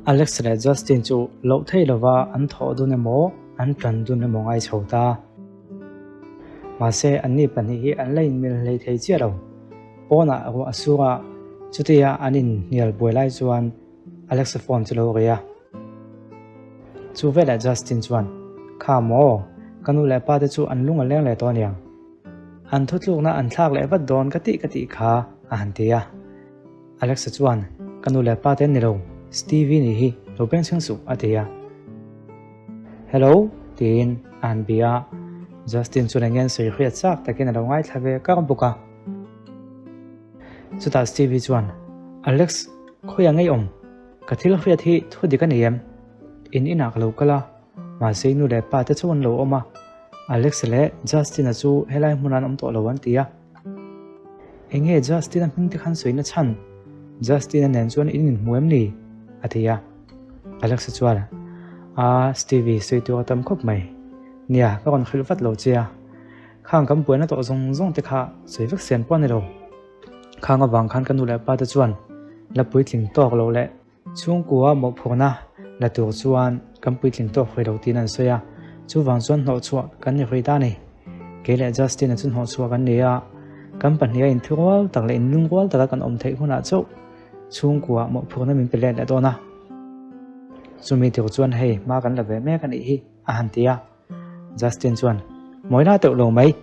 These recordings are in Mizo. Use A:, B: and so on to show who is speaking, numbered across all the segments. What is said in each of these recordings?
A: Alex leh Justin chu loh theih lova an thawh dun emaw an tan dun emaw ngai chho ta. Mahse anni pahnih hi an la inmil hlei thei chiah lo. Pawnah ruah a sur a, chutia an inhnial buai lai chuan Alex-a phone chu lo ri a. Chu velah Justin chuan, Kha maw, ka nu leh pa te chu an lung a leng leh tawh aniang. An thutlukna an thlak leh vat dawn ka tih ka tih kha a han ti a. Alexa chuan, Ka nu leh pa te an ni lo, Stevie nih hi lo beng chhing suh a ti a. Hello tiin a han bia a, Justin chuan eng nge an sawi hriat chak takin a lo ngaithla ve kar bawk a. Chutah Stevie chuan, Alex, khawiah ngei awm? Ka thil hriat hi thu dik a ni em? In inah ka lo kal a, mahse i nu leh pa te chu an lo awm a, Alex leh Justin-a chu helai hmunah an awm tawh lo an ti a. Enge Justin-a hming te khan sawi na chhan? Justin-a nen chuan in inhmu em ni? a ti a. Alex-a chuan, A, Stevie, sawi tur a tam khawp mai. Nia, ka rawn hrilh vat lo che a. Khang kan buaina tawh zawng zawng te kha sawi vek sian pawh a ni lo. Khang avang khan ka nu leh pa te chuan la puitling tawk lo leh chhungkua mawhphurhna la tur chuan kan puitling tawk hrui lo tiin an sawi a, chuvang chuan hnawhchhuah kan ni hrui ta a ni. Kei leh Justin-a chu hnawhchhuah kan ni a, kan pahniha inthurual tak leh inlungrual taka kan awm theih hunah chauh chhungkua mawhphurhna min pe let leh dawn a. Chumi tur chuan hei hma kan la ve mek a nih hi a han ti a. Justin chuan, Mawina teuh lo mai,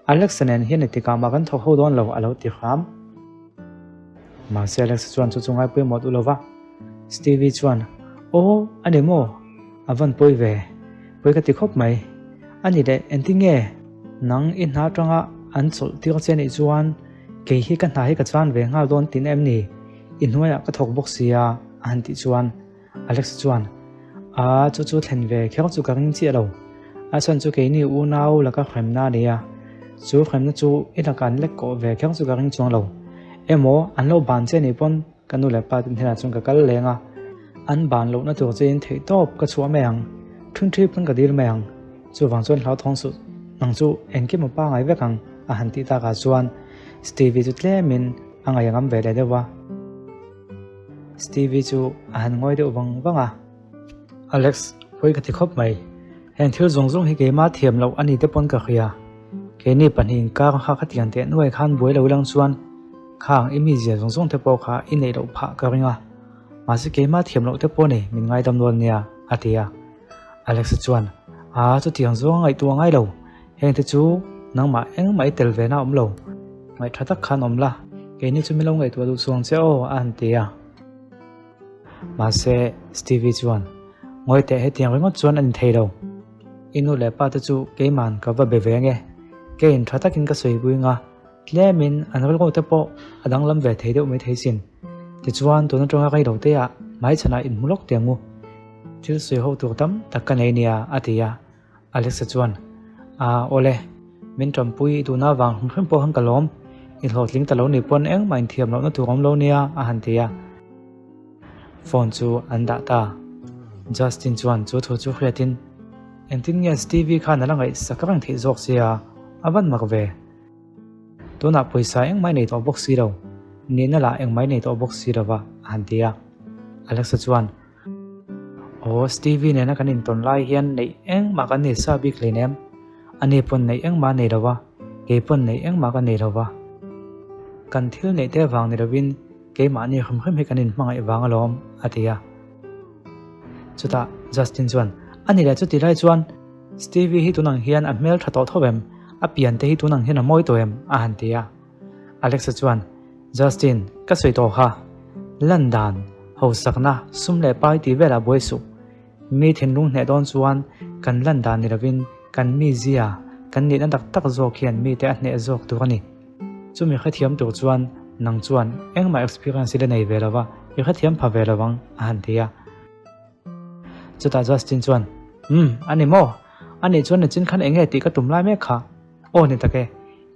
A: Alex-a nen hian etikah mah kan thawk ho dawn lo a lo ti hram. Mahse Alex-a chuan chu chu ngaipawimawh duh lo va. Stevie chuan, Aw, a ni maw? A van pawi ve. Pawi ka ti khawp mai. A ni leh, engtin nge? Nang i hna atanga an chawlh tir che nih chuan kei hi ka hna hi ka chan ve nghal dawn tin em ni? I hnuaiah ka thawk bawk sia, a han tih chuan Alex chuan, A, chu chu thlen ve kher chu ka ring chiah lo. A chhan chu keini unau laka hremna a ni a, chu hremna chu i laka an lek kawh ve kher chu ka ring chuang lo. Emaw, an lo ban che nih pawn ka nu leh pa te hnenah chuan ka kal leng a, an ban lohna tur chein theihtawp ka chhuah mai ang, ṭhingṭhi pawn ka dil mai ang. Chuvang chuan hlauthawng suh, nang chu engkim a pangai vek ang, a han tih takah chuan Stevie chu tlemin a ngaihngam ve leh deuh a. Stevie chu a han ngawi deuh vang vang a. Alex, pawi ka ti khawp mai. Heng thil zawng zawng hi keimah thiam loh a ni te pawn ka hria. Keini pahnih inkar kha ka tiang teh nuai khan buai lo ilang chuan khang i mizia zawng zawng te pawh kha i neih loh phah ka ring a. Mahse keimah thiam loh te pawh nei min ngaidam dawn nia, a ti a. Alex-a chuan, Aa, chutiang zawng a ngaihtuah ngai lo. Heng te chu nangmah engmah i tel ve na awm lo. Ngaih tha tak khan awm la, keini chu min lo ngaihtuah duh chuang che aw, a han ti a. Mahse, Stevie chuan, Ngawi teh hetiang ringawt chuan a ni thei lo. I nu leh pa te chu keiman ka va be ve ange. Keiin tha takin ka sawi pui nga, tlemin an rilru te pawh a danglam ve thei deuh mai thei sin. Tichuan, tun atanga rei lo teah hmaichhanah inhmu lawk teh angu. Thil sawi ho tur tam tak ka nei nia, a ti a. Alexa chuan, Aa, awle, min ṭampui i duhna avang hrim hrim pawh khan ka lawm. I hlawhtling ta lo ni pawn engmah inthiam lohna tur awm lo nia, a han ti a. Phone chu an dah ta. Justin chuan chu thu chu hriatin, Engtin nge Stevie khan a la ngaihsak reng theih zawk sia, a van mak ve. Tunah pawisa engmah i nei tawh bawk si lo, nihna lah engmah i nei tawh bawk si lo va, a han ti a. Alexa chuan, Aw, Stevie nena kan intawn lai hian neih engmah kan nei sa bik hleinem. Ani pawn neih engmah a nei lo va, kei pawn neih engmah ka nei lo va. Kan thil neih te vang ni lovin keimahni hrim hrim hi kan inhmangaih vang alawm, a ti a. Chutah Justin chuan, A ni leh chuti lai chuan Stevie hi tunang hian a hmel tha tawh tho em? A pian te hi tunang hian a mawi tawh em? a han ti a. Alexa chuan, Justin, ka sawi tawh kha. Lan dan, hausakna, sum leh pai tih velah buai suh. Mi thinlung hneh dawn chuan kan lan dan ni lovin kan mizia, kan nihna tak tak zawk hian mite a hneh zawk tur a ni. Chumi hrethiam tur chuan nang chuan engmah experience i la nei ve lova, i hrethiam pha ve lovang, a han ti a. Chutah Justin chuan, Umm, a ni maw? A nih chuan nichin khan eng nge tih ka tum lai mek kha? Aw ni tak e,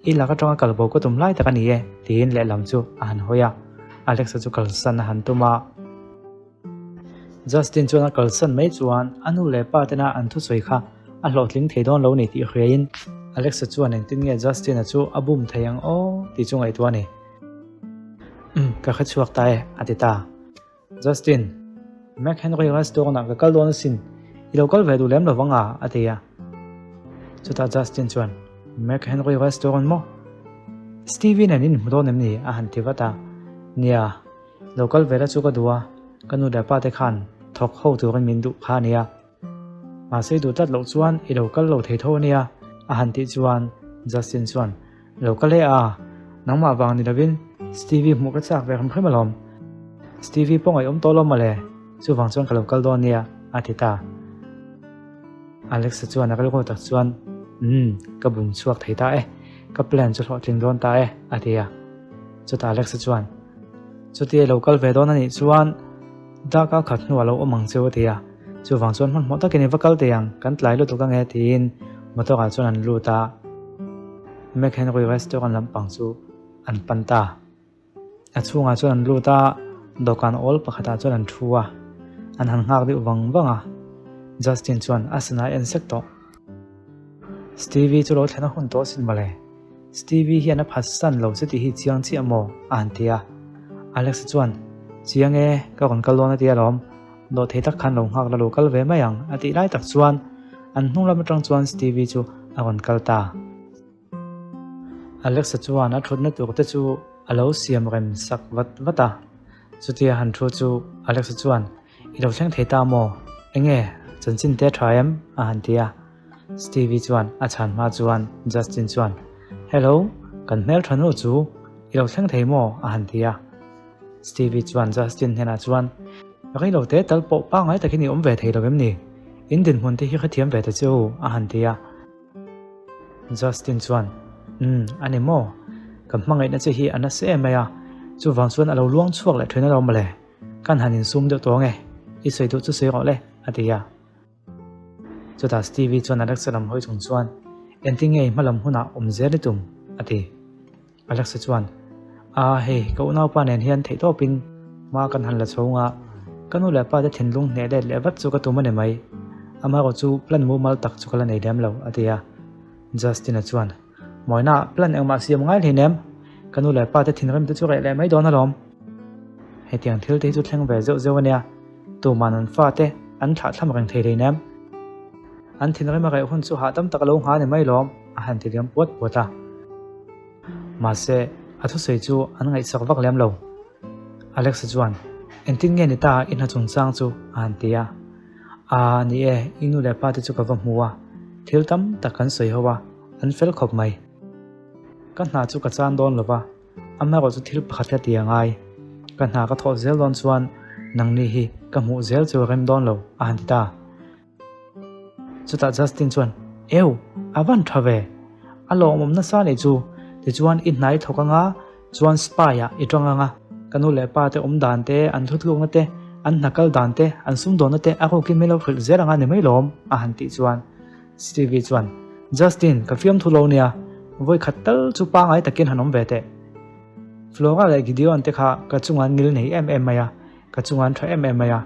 A: i lak atanga kal bo ka tum lai tak a ni e, tiin lehlam chu a han hawi a. Alexa chu kalsan a han tum a. Justin chuan a kalsan mai chuan a nu leh pa tena an thusawi kha a hlawhtling thei dawn lo ni tih hriain Alexa chuan engtin nge Justin-a chu a bum thei ang aw tih chu ngaihtuah a ni. Umm, ka hre chhuak ta e, a ti ta. Justin. McHenry restaurant-ah ka kal dawn asin, i lo kal ve duh lem lo vang a, a ti a. Chutah Justin chuan, McHenry restaurant maw? Stevie nen in hmu dawn em ni? a han ti vat a. Nia, lo kal ve la chu ka duh a, ka nu leh pa te khan thawk ho turin min duh kha a nia. Mahse i duh tlat loh chuan i lo kal lo thei tho a nia, a han tih chuan Justin chuan, Lo kal e a, nangmah vang ni lovin Stevie hmuh ka chak ve hrim hrim alawm. Stevie pawh ngaihawm tawh lo mawle, chuvang chuan ka lo kal dawn nia, a ti ta. Alexa chuan a rilru tak chuan, Umm, ka bum chhuak thei ta e, ka plan chu hlawhtling dawn ta e, a ti a. Chutah Alexa chuan, Chutia i lo kal ve dawn a nih chuan darkar khat hnuah lo awm ang cheu, a ti a. Chuvang chuan hmanhmawh takin i va kal teh ang, kan tlai lutuk ange tiin motor ah chuan an lut a. McHenry restaurant lampang chu an pan ta. A chhungah chuan an lut a, dawhkan awl pakhatah chuan an thu a, an han nghak deuh vang vang a. Justin chuan a sana a en sek tawh. Stevie chu lo thlen a hun tawh sin mawle. Stevie hian a phatsan lo che tih hi chiang chiah maw? a han ti a. Alex-a chuan, Chiang e, ka rawn kal dawn a ti alawm. Dawhthei tak khan lo nghak la lo kal ve mai ang a tih lai tak chuan an hnung lam atang chuan Stevie chu a rawn kal ta. Alexa chuan a thutna tur te chu a lo siam rem sak vat vat a. Chutia han thu chu Alexa chuan, I lo thleng thei ta maw? Enge chanchin te tha em? a han ti a. Stevie chuan a chhan hma chuan Justin chuan, Hello, kan hmeltha nu chu i lo thleng thei maw? a han ti a. Stevie chuan Justin hnenah chuan, Rei lo te tal pawh pangngai takin i awm ve thei lo em ni? In dinhmun te hi hrethiam ve ta che u, a han ti a. Justin chuan, Umm, a ni maw? Ka hmangaihna che hi a nasa em mai a, chuvang chuan a lo luang chhuak leh thin alawm mawle. Kan han insum deuh tawh ange, i sawi duh chu sawi rawh le, a ti a. Chutah Stevie chuan Alexa lam hawi chung chuan, Engtin nge i hmalam hunah awm zel i tum? a ti. Alexa chuan, A, hei, ka unaupa nen hian theihtawpin hma kan han la chho nga, ka nu leh pa te thinlung hneh let leh vat chu ka tum a ni mai. Amaherawh chu plan mumal tak chu ka la nei lem lo, a ti a. Justin-a chuan, Mawina, plan engmah siam ngai hlei nem, ka nu leh pa te thinrim te chu reh leh mai dawn alawm. Hetiang thil te hi chu thleng ve zeuh zeuh a nia, tuman an fate an thlahthlam reng thei hlei nem. An thinrim a reh hun chu hahdam tak a lo ngha ni mai lawm, a han ti liam puat puat a. Mahse, a thusawi chu an ngaihsak vak lem lo. Alexa chuan, Engtin nge ni ta i hna chungchang chu? a han ti a. Aa, ni e, i nu leh pa te chu ka va hmu a, thil tam tak kan sawi ho a, an fel khawp mai. Ka hna chu ka chan dawn lo va, amaherawh chu thil pakhat ka ti a ngai. Ka hna ka thawh zel dawn chuan nangni hi ka hmuh zel chu a rem dawn lo, a han ti ta. Chutah Justin chuan, Eu, a van tha ve! A lawmawm nasa nih chu, tichuan i hnai thawk anga chuan spy ah i tang anga, ka nu leh pa te awm dan te, an thutlukna te, an hna kal dan te, an sumdawnna te a rukin min lo hrilh zel anga ni mai lawm, a han tih chuan Stevie chuan, Justin, ka fiamthu lo nia, vawi khat tal chu pangai takin han awm ve teh. Flora leh Gideon te kha ka chungah an ngil nei em em mai a, Ka chungah an tha em em mai a,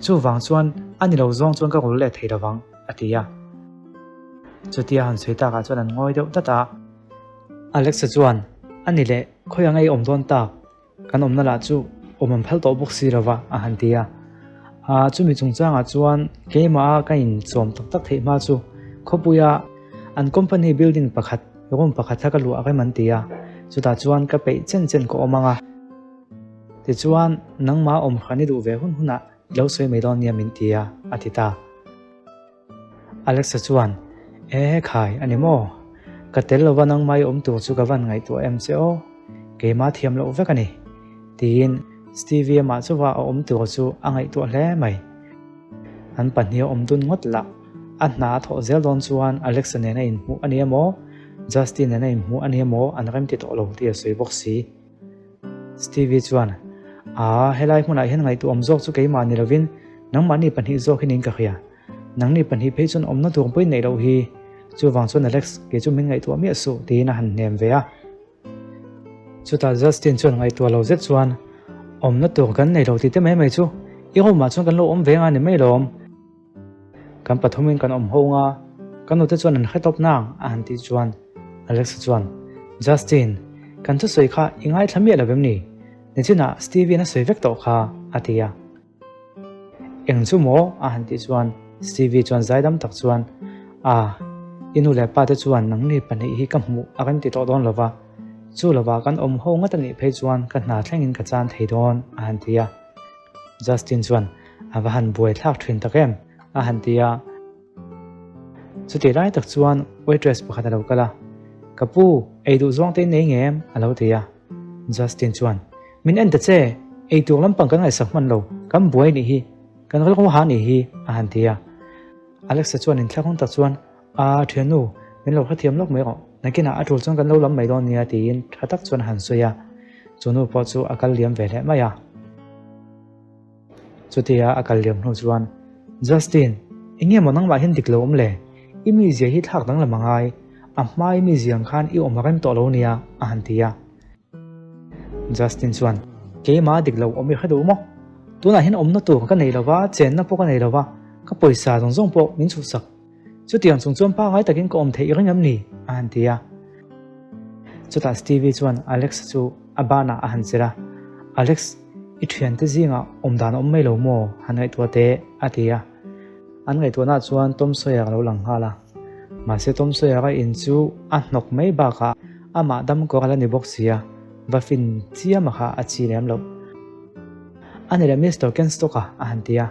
A: chuvang chuan a ni lo zawng chuan ka rul leh thei lovang, a ti a. Chutia han sawi takah chuan an ngawi deuh dat a. Alexa chuan, A ni leh, khawi ang ei awm dawn tak, kan awmna lah chu awm an phal tawh bawk si lova, a han ti a. Aa, chumi chungchangah chuan keimah a ka inchawm tak tak theih hma chu khawpuia an company building pakhat, room pakhat kha ka luah rem an ti a, chutah chuan ka peih chen chen ka awm ang a. Tichuan, nangmah awm hran i duh ve hun hunah i lo sawi mai dawn nia min ti a, a ti ta. Alexa chuan, E khai, a ni maw? Ka tel lova nangmah i awm tur chu ka van ngaihtuah em che aw? Keimah thiam loh vek a ni, tiin Stevie amah chuva a awm tur chu a ngaihtuah hle mai. An pahniha awm dun ngawt lah, a hna a thawh zel dawn chuan Alexa nen a inhmuh a ni emaw, Justin nen a inhmuh a ni emaw an remti tawh lo tih a sawi bawk si. Stevie chuan, Aa, helai hmunah hian ngaihtuahawm zawk chu keimah ni lovin nangmahni pahnih zawk hi niin ka hria. Nangni pahnih phei chuan awmna tur pawhin neih loh hi. Chuvang chuan Alex, kei chu min ngaihtuah miah suh, tiin a han hnem ve a. Chutah Justin chuan ngaihtuah lo zet chuan, Awmna tur kan nei lo tih te mai mai chu i room ah chuan kan lo awm ve anga ni mai lawm. Kan pathumin kan awm ho nga, ka nute chuan an hre tawp nang a han tih chuan Alexa chuan, Justin, kan thusawi kha i ngaithla miah lo em ni? Nichinah Stevie-an a sawi vek tawh kha, a ti a. Eng chu maw? a han tih chuan Stevie chuan zaidam tak chuan, A, i nu leh pa te chuan nangni pahnih hi ka hmuh a kan ti tawh dawn lo va, chu lovah kan awm ho ngat a nih phei chuan ka hna thlengin ka chan thei dawn, a han ti a. Justin chuan, A va han buai thlak thin tak em? a han ti a. Chutih lai tak chuan waitress pakhat a lo kal a, Ka pu, ei duh zawng te in nei nge em? a lo ti a. Justin chuan, Min en ta che, ei tur lampang kan ngaihsak hman lo, kan buai nih hi, kan rilru ha nih hi, a han ti a. Alexa chuan inthlakawng tak chuan, A, thiannu, min lo hrethiam lawk mai rawh, nakinah a tul chuan kan lo lam mai dawn nia tiin tha tak chuan a han sawi a. Chu nu pawh chu a kal liam ve leh mai a. Chutia a kal liam hnu chuan, Justin, eng nge maw nangmah hian dik lo awm le? I mizia hi thlak danglam a ngai, a hma i mizia ang khan i awm a rem tawh lo nia, a han ti a. Justin chuan, Keimah dik lo awm i hre duh maw? Tunah hian awmna tur ka nei lo va, chenna pawh ka nei lo va, ka pawisa zawng zawng pawh min chhuhsak. Chutiang chung chuan pangai takin ka awm theih reng em ni? a han ti a. Chutah Stevie chuan Alex chu a banah a han chelh a, Alex, i thiante zingah awm dan a awm mai lo maw? han ngaihtuah teh, a ti a. An ngaihtuahnaah chuan Tom Sawyer a lo lang nghal a. Mahse Tom Sawyer-a in chu a hnawk mai bakah amah dam kawr a la ni bawk si a, va fin chiam a kha a chi lem loh. A ni leh Mister Kenstock-a a han ti a.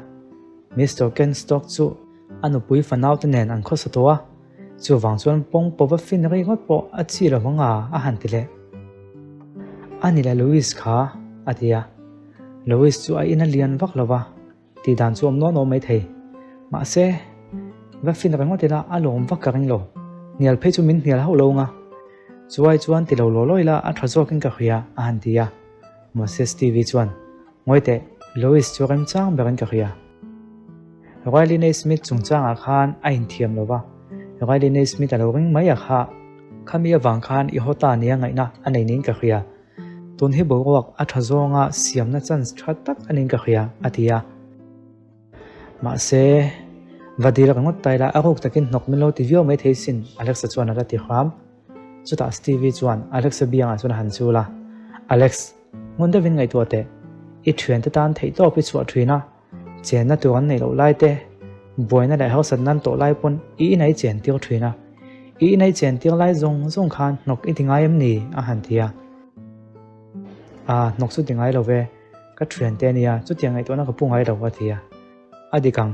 A: Mister Kenstock chu A nupui fanaute nen an khawsa tawh a, chuvang chuan pawng pawh va fin rei ngawt pawh a chi lo vang a, a han ti leh. A ni leh Louis kha, a ti a. Louis chu a in a lian vak lo va, tih dan chu awm nuam nuam mai thei. Mahse, va fin ringawt ila a lawm vak ka ring lo, hnial phei chu min hnial hauh lo ang a. Chuai chuan ti lo law law ila a tha zawkin ka hria, a han ti a. Mahse Stevie chuan, Ngawi teh, Louis chu remchang berin ka hria. Riley Naismith chungchangah khan a inthiam lo va, Riley Naismith a lo ring mai a kha. Khami avang khan i haw ta nia ngaihna a nei niin ka hria. Tun hi boruak a tha zawnga siamna chance tha tak a niin ka hria, a ti a. Mahse, va dil ringawt ta ila a ruk takin hnawk min lo ti viau mai thei sin, Alexa chuan a la ti hram. Chutah Stevie chuan Alexa biangah chuan a han chul a, Alex, ngun deuhin ngaihtuah teh, i thiante tan theihtawp i chhuah thin a, chenna tur an neih loh lai te, buaina leh harsatna an tawh lai pawn i inah i chen tir thin a, i inah i chen tir lai zawng zawng khan hnawk i ti ngai em ni? a han ti a. A, hnawk chu ti ngai lo ve, ka thiante a nia, chutiang ngaihtuahna ka pu ngai lo, a ti a. A dik ang.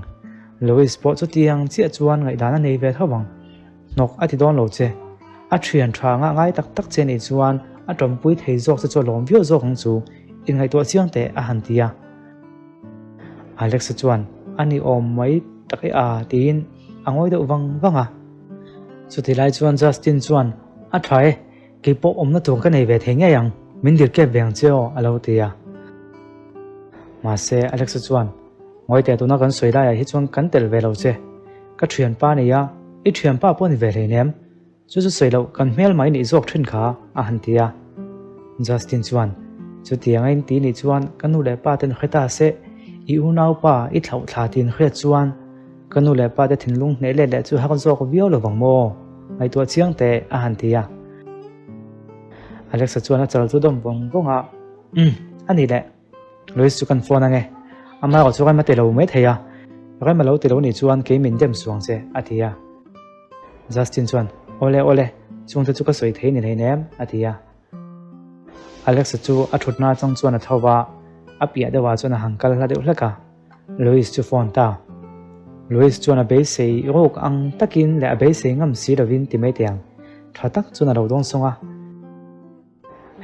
A: Louis pawh chutiang chiah chuan ngaihdan a nei ve tho vang. Hnawk a ti dawn lo che. A thian tha ngah ngai tak tak che nih chuan a tawmpui thei zawk che chu a lawm viau zawk ang chu, inngaihtuah chiang teh a han ti a. Alexa chuan a ni awm mai tak e a tiin a ngawi deuh vang vang a. Chuti lai chuan Justin chuan a tha e, kei pawh awmna tur ka nei ve thei ngei ang, min dir kep ve ang che aw a lo ti a. Mahse Alexa chuan Ngawi teh tuna kan sawi laiah hi chuan kan tel ve lo che. Ka thianpa a ni a, i thianpa pawh a ni ve hleinem. Chu chu sawi loh kan hmel mai nih zawk thin kha a han ti a. Justin chuan, Chutiang a inti nih chuan ka nu leh pa ten hre ta se, i unaupa i thlauh thla tin hriat chuan ka nu leh pa te thinlung hneh let leh chu har zawk viau lo vang maw? Ngaihtuah chiang teh a han ti a. Alexa chuan a chal chu dawm vawng vawng a, Umm, a ni leh. Louis chu kan phone ange, amah erawh chu rem a ti lo mai thei a, rem a lo ti lo nih chuan kei min dem suang che, a ti a. Justin chuan, Awle awle, chungte chu ka sawi thei ni hleinem, a ti a. Alexa chu a thutna atang chuan a tho va, a piah deuhah chuan a han kal hla deuh hlek a, Louis chu phone ta. Louis chuan a beisei ruk ang takin leh a beisei ngam si lovin ti mai teh ang, tha tak chuan a lo dawngsawng a.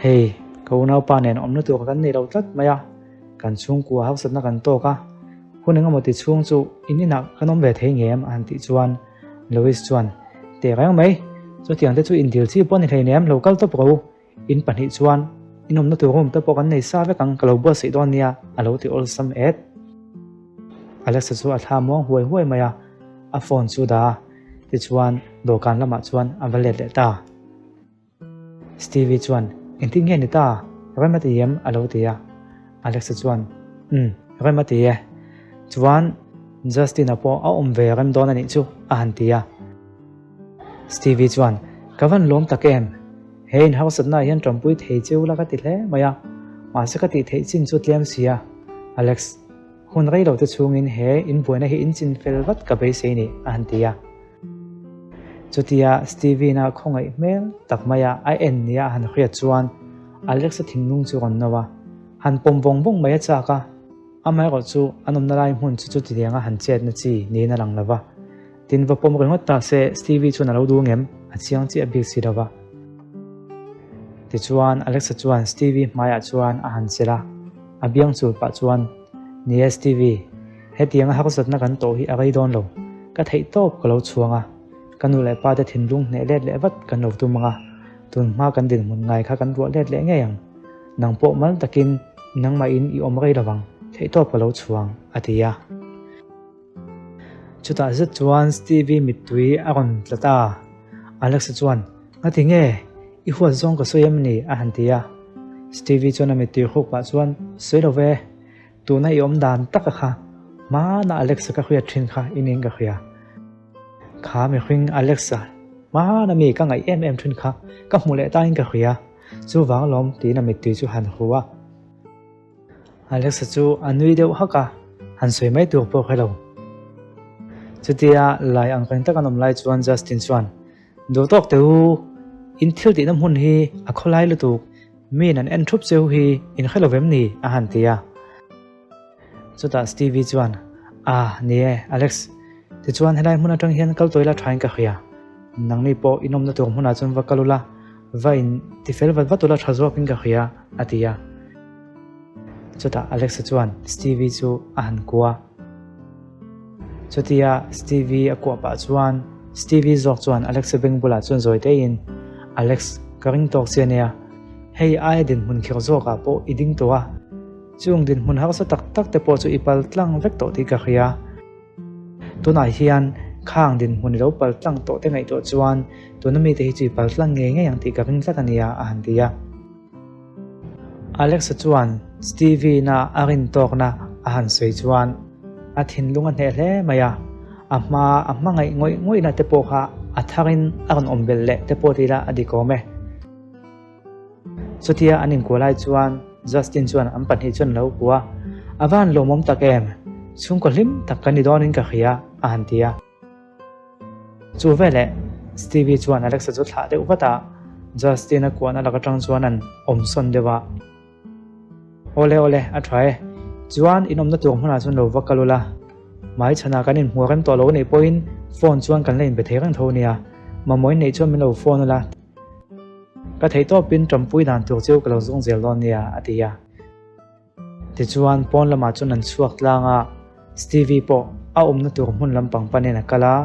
A: Hei, ka unaupa nen awmna tur kan nei lo tlat mai a, kan chhungkua harsatna kan tawk a, hun engemaw ti chhung chu in inah kan awm ve thei ngem a han tih chuan Louis chuan, Teh reng mai, chutiang te chu indil chi pawh a ni hleinem, lo kal tawp ro, in pahnih chuan in awmna tur room te pawh kan nei sa vek ang, ka lo buatsaih dawn nia a lo ti awlsam et. Alexa chu a thla muang huai huai mai a, a phone chu dah a, tichuan dawhkan lamah chuan a va let leh ta. Stevie chuan, Engtin nge ni ta? Rem a ti em? a lo ti a. Alexa chuan, Umm, rem a ti e. Chuan Justin-a pawh a awm ve rem dawn a nih chu, a han ti a. Stevie chuan, Ka van lawm tak em? He inhausatnaah hian tanpui thei cheu la ka ti hle mai a, mahse ka tih theih chin chu tlem si a. Alex. Hun rei lo te chhungin he inbuaina hi in chin fel vat ka beisei ni, a han ti a. Chutia Steven-a khawngaih hmel tak maia a en nia a han hriat chuan Alex-a thinlung chu rawn no a, han pawm vawng vawng mai a chak a. Amaherawh chu an awmna lai hmun chu chuti lianga han chetna chi niin a lang lo va. Tin, va pawm ringawt ta se Stevie chuan a lo duh ngem? A chiang chiah bik si lo va. Tichuan, Alexa chuan Stevie hmaiah chuan a han chelh a, a biang chul pah chuan, Ni e Stevie, hetianga harsatna kan tawh hi a rei dawn lo. Ka theih tawp ka lo chhuang a, ka nu leh pa te thinlung hneh let leh vat kan lo tum ang a, tun hma kan dinhmun ngai kha kan ruah let leh ngei ang. Nang pawh mal takin nangmahin i awm rei lovang, theihtawp ka lo chhuang, a ti a. Chutah zet chuan Stevie mittui a rawn tla ta. Alexa chuan, Ngati nge? I huat zawng ka sawi em ni? a han ti a. Stevie chuan a mittui hruk pah chuan, Sawi lo ve, tuna i awm dan taka kha hmana Alexa ka hriat thin kha i ning ka hria. Kha mihring Alexa hmana mi ka ngaih em em thin kha ka hmuh leh tain ka hria. Chuvang alawm tiin a mittui chu han hu a. Alexa chu a nui deuh hak a, han sawi mai tur pawh hre lo. Chutia lai ang reng tak an awm lai chuan Justin chuan, Duh tawk teh u, in thil tihna hmun hi a khawlai lutuk, miin an en thup cheu hi in hre lo vem ni? a han ti a. Chutah Stevie chuan, Ah, ni e, Alex. Tichuan helai hmun atang hian kal tawih la thain ka hria. Nangni pawh in awmna tur hmunah chuan va kal ula, va in tifel vat vat ula tha zawkin ka hria, a ti a. Chutah Alexa chuan Stevie chu a han kua. Chutia Stevie a kuah pah chuan Stevie zawk chuan Alexa beng bulah chuan zawi teiin, Alex, ka ring tawk che ania. Hei aia dinhmun khirh zawkah pawh i ding tawh a. Chung dinhmun harsa tak tak te pawh chu i pal tlang vek tawh tih ka hria. Tunah hian khang dinhmun i lo pal tlang tawh te ngaihtuah chuan tuna mite hi chu i pal tlang ngei ngei ang tih ka ring tlat a nia, a han ti a. Alexa chuan Stevie-na a rin tawkna a han sawi chuan a thinlung a hneh hle mai a, a hma a hmangaih ngawih ngawihna te pawh kha a tharin a rawn awm belh leh te pawh ti ila a dik awm e. Chutia an inkuah lai chuan Justin chuan an pahnih chuan a lo kuah a, A van lawmawm tak em? Chhungkaw hlim tak kan ni dawnin ka hria, a han ti a. Chu veleh Stevie chuan Alexa chu thlah deuh vat a, Justin a kuahna lak atang chuan an awmsawn deuh a. Awle awle, a tha e. Chuan in awmna tur hmunah chuan lo va kal ula. Hmai chhanah kan inhmuh rem tawh lo anih pawhin phone chuan kan la inbe thei reng tho ania. Mamawh in neih chuan min lo phone ula. Ka theih tawpin ṭampui dan tur chu ka lo zawng zel dawn nia, a ti a. Tichuan, pawn lamah chuan an chhuak tlang a, Stevie pawh a awmna tur hmun lampang panin a kal a,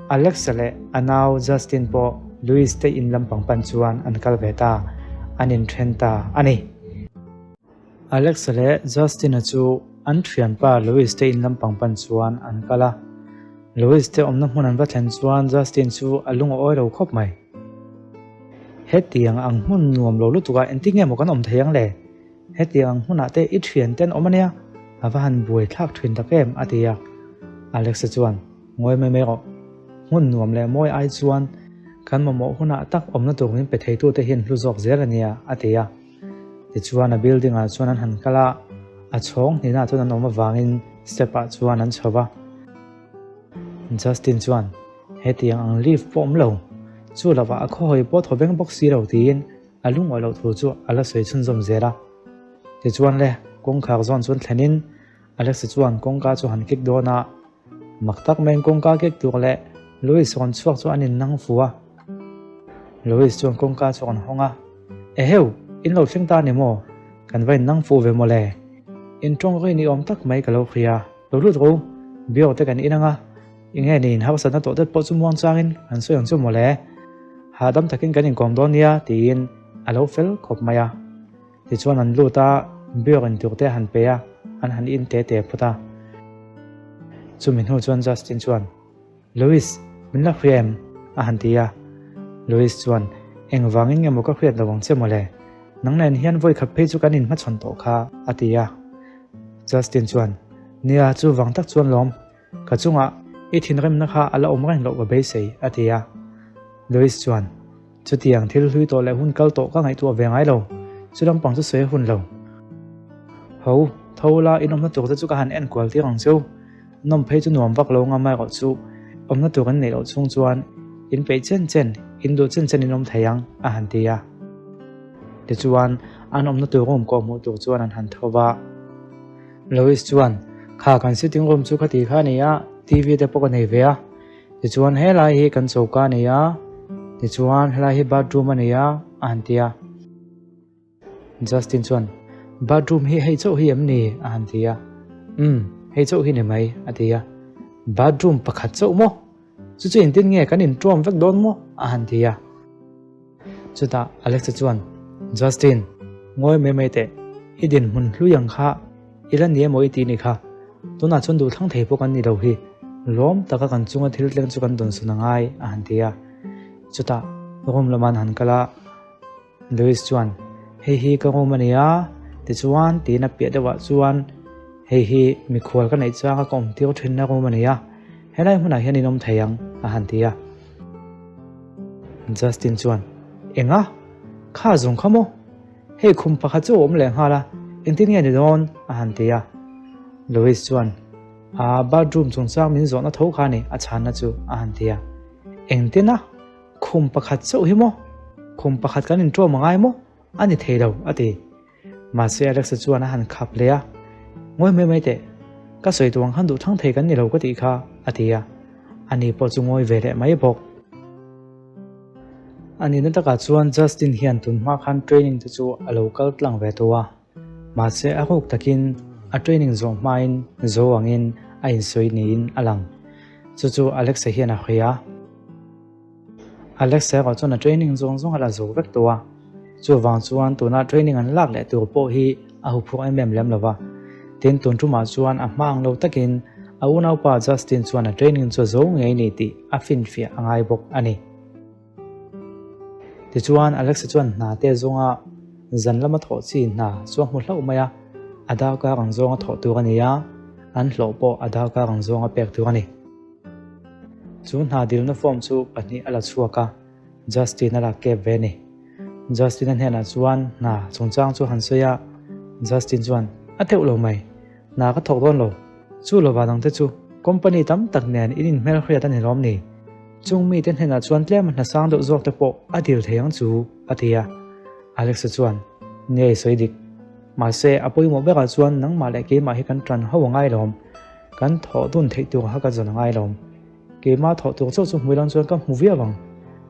A: Alexa leh a nau Justin pawh Louis te in lampang pan chuan an kal ve ta, an inṭhen ta a ni. Alexa leh Justin-a chu an thianpa Louis te in lampang pan chuan an kal a. Louis te awmna hmun an va thlen chuan Justin chu a lung a awi lo khawp mai. Hetiang ang hmun nuam lo lutuk ah engtin nge maw kan awm thei ang le? Hetiang ang hmunah te i thian te an awm ania, a va han buai thlak thin tak em? a ti a. Alexa chuan, Ngawi mai mai rawh. Hmun nuam leh mawi ai chuan kan mamawh hunah tak awmna tur min pe theitute hian hlu zawk zel ania, a ti a. Tichuan a building ah chuan an han kal a, a chhawng hnihna ah chuan an awm avangin step ah chuan an chho va. Justin chuan, Hetiang ang lift pawh awm lo, chu lovah a khawhawi pawh thaw veng bawk si lo tiin a lungawi loh thu chu a la sawi chhunzawm zel a. Tichuan le, kawngkhar zawn chuan thlenin Alexa chuan kawngka chu han kik dawn a, mak tak maiin kawngka kik tur leh Louis rawn chhuak chu an innang fu a. Louis chuan kawngka chu rawn hawng a, Eheu, in lo thleng ta ni maw? Kan va innang fuh ve mawle. In tawng ri ni awm tak mai ka lo hria. Lo lut ru, beer te kan in ang a, eng nge niin harsatna tawh det pawh chu muang changin kan sawi ang chu mawle. Hahdam takin kan inkawm dawn nia tiin a lo fel khawp mai a. Tichuan an lut a, beer in tur te a han pe a, an han in te te phawt a. Chumi hnu chuan Justin chuan, Louis, min la hria em? a han ti a. Louis chuan, Engvangin nge maw ka hriat lo ang che mawle? Nang nen hian vawi khat phei chu kan inhmachhawn tawh kha, a ti a. Justin chuan, Nia, chuvang tak chuan lawm. Ka chungah i thinrimna kha a la awm reng loh ka beisei, a ti a. Louis chuan, Chutiang thil hlui tawh leh hun kal tawh ka ngaihtuah ve ngai lo, chu lampang chu sawi a hun lo. Ho, Tho la, in awmna tur te chu ka han en kual tir ang cheu. Nawm phei chu nuam vak lo ngam erawh chu awmna tur an neih loh chhung chuan in peih chen chen, in duh chen chen in awm thei ang, a han ti a. Tichuan, an awmna tur room kawh hmuh tur chuan an han tho va. Louis chuan, Kha kan sitting room chu khati kha a ni a, TV te pawh ka nei ve a. Tichuan helai hi kan choka a ni a, tichuan helai hi bathroom a ni a, a han ti a. Justin chuan, Bathroom hi hei chauh hi em ni? a han ti a. Umm, hei chauh hi ni mai, a ti a. Bathroom pakhat chauh maw? Chu chu engtin nge kan inṭawm vek dawn maw? a han ti a. Chutah Alexa chuan, Justin, ngawi mai mai teh, i dinhmun hlui ang kha i la ni emaw i ti ni kha. Tunah chuan duhthlang thei pawh kan ni lo hi, lawm taka kan chunga thil tleng chu kan dawnsawn a ngai, a han ti a. Chutah room lamah an han kal a. Louis chuan, Hei hi ka room a ni a, tichuan tiin a piah deuhah chuan, Hei hi mikhual ka neih changa ka awm tir thinna room a ni a, helai hmunah hian in awm thei ang, a han ti a. Justin chuan, Enga? Kha zawng kha maw? Hei khum pakhat chu a awm leh nghal a, engtin nge ni dawn? a han ti a. Louis chuan, A bathroom chungchang min zawhna tho kha a ni, a chhanna chu, a han ti a. Engtin a? Khum pakhat chauh hi maw? Khum pakhat kan inṭawm a ngai maw? A ni thei lo, a ti. Mahse Alexa chuan a han khap leh a, Ngawi mai mai teh, ka sawi tuang khan duh thang thei kan ni lo ka tih kha, a ti a. Ani pawh chu ngawi ve leh mai bawk. A nihna takah chuan Justin hian tun hma khan training te chu a lo kal tlang ve tawh a. Mahse a ruk takin a training zawh hmain zo angin a insawi niin a lang. Chu chu Alexa hian a hawi a. Alexa erawh chuan a training zawng zawng a la zo vek tawh a, chuvang chuan tuna training an lak leh tur pawh hi a huphurh em em lem lo va. Tin, tun tumah chuan a hma ang lo takin a unaupa Justin chuan a training chu a zo ngei ni tih a finfiah a ngai bawk a ni. Tichuan Alexa chuan hna te zawnga zan lama thawh chi hna chu a hmu hlauh mai a, a darkar ang zawnga thawh tur a ni a, an hlawh pawh a darkar ang zawnga pek tur a ni. Chu hna dilna form chu pahnih a la chhuak a, Justin a lak kep ve a ni. Justin-a hnenah chuan hna chungchang chu han sawi a, Justin chuan, A teuh lo mai, hna ka thawk dawn lo. Chu lova dangte chu company tam tak nen in inhmelhriat a ni lawm ni? Chung mite hnenah chuan tlem a hna sang deuh zawk te pawh a dil thei ang chu, a ti a. Alexa chuan, Ngei sawi dik. Mahse, a pawimawh berah chuan nangmah leh keimah hi kan ṭan ho a ngai lawm. Kan thawh dun theih tur kha ka zawn a ngai lawm. Keimah thawh tur chauh chu hmui lang chuan ka hmu viau ang.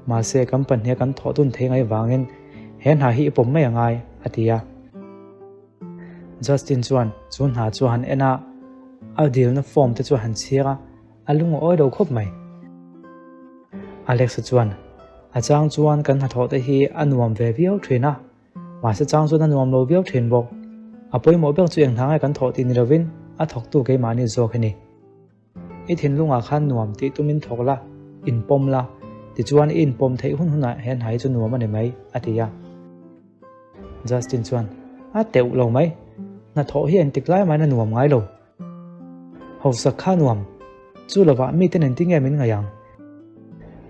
A: Mahse, kan pahniha kan thawh dun thei ngai vangin he hna hi i pawm mai a ngai, a ti a. Justin chuan chu hna chu a han en a, a dilna form te chu a han chhiar a, a lung a awi lo khawp mai. Alexa chuan, A chang chuan kan hnathawh te hi a nuam ve viau thin a, Mahse chang chuan a nuam lo viau thin bawk. A pawimawh ber chu eng hna nge kan thawh tih ni lovin a thawktu keimahni zawk hi ni. I thinlungah khan nuam tih tumin thawk la, inpawm la, tichuan i inpawm theih hun hunah he hna hi chu nuam a ni mai, a ti a. Justin chuan, A teuh lo mai, hnathawh hi engtik lai mahin a nuam ngai lo. Hausak kha nuam, chu lovah mite nen tinge min ngaih ang?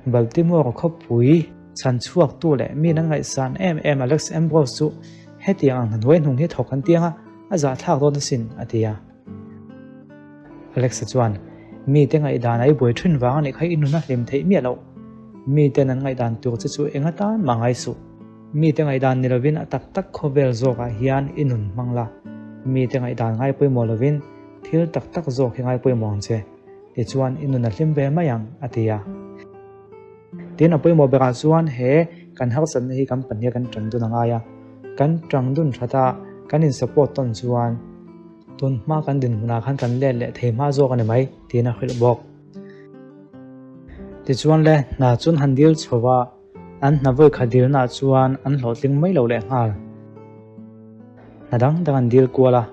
A: Baltimore khawpui chhan chhuaktu leh mi nan ngaihsan em em Alex Ambrose chu hetiang ang hnuai hnung hi thawk an tiang a, a zahthlak dawn asin, a ti a. Alexa chuan, Mite ngaihdan a i buai thin vang a nih kha i nun a hlim theih miah loh. Miten an ngaihdan tur che chu eng atan mah ngai suh. Mite ngaihdan ni lovin a tak tak khawvel zawkah hian i nun hmang la, mite ngaihdan ngai pawimawh lovin thil tak tak zawk hi ngai pawimawh ang che, tichuan i nun a hlim ve mai ang, a ti a. Tin, a pawimawh berah chuan he kan harsatna hi kan pahniha kan ṭan dun a ngai a, kan ṭang dun ṭhat a, kan in support tawn chuan tun hma kan dinhmunah khan kan let leh thei hma zawk a ni mai, tiin a hrilh bawk. Tichuan le, hna chun han dil chho a, An hna vawi khat dilnaah chuan an hlawhtling mai lo leh nghal. Hna dang dang an dil kual a,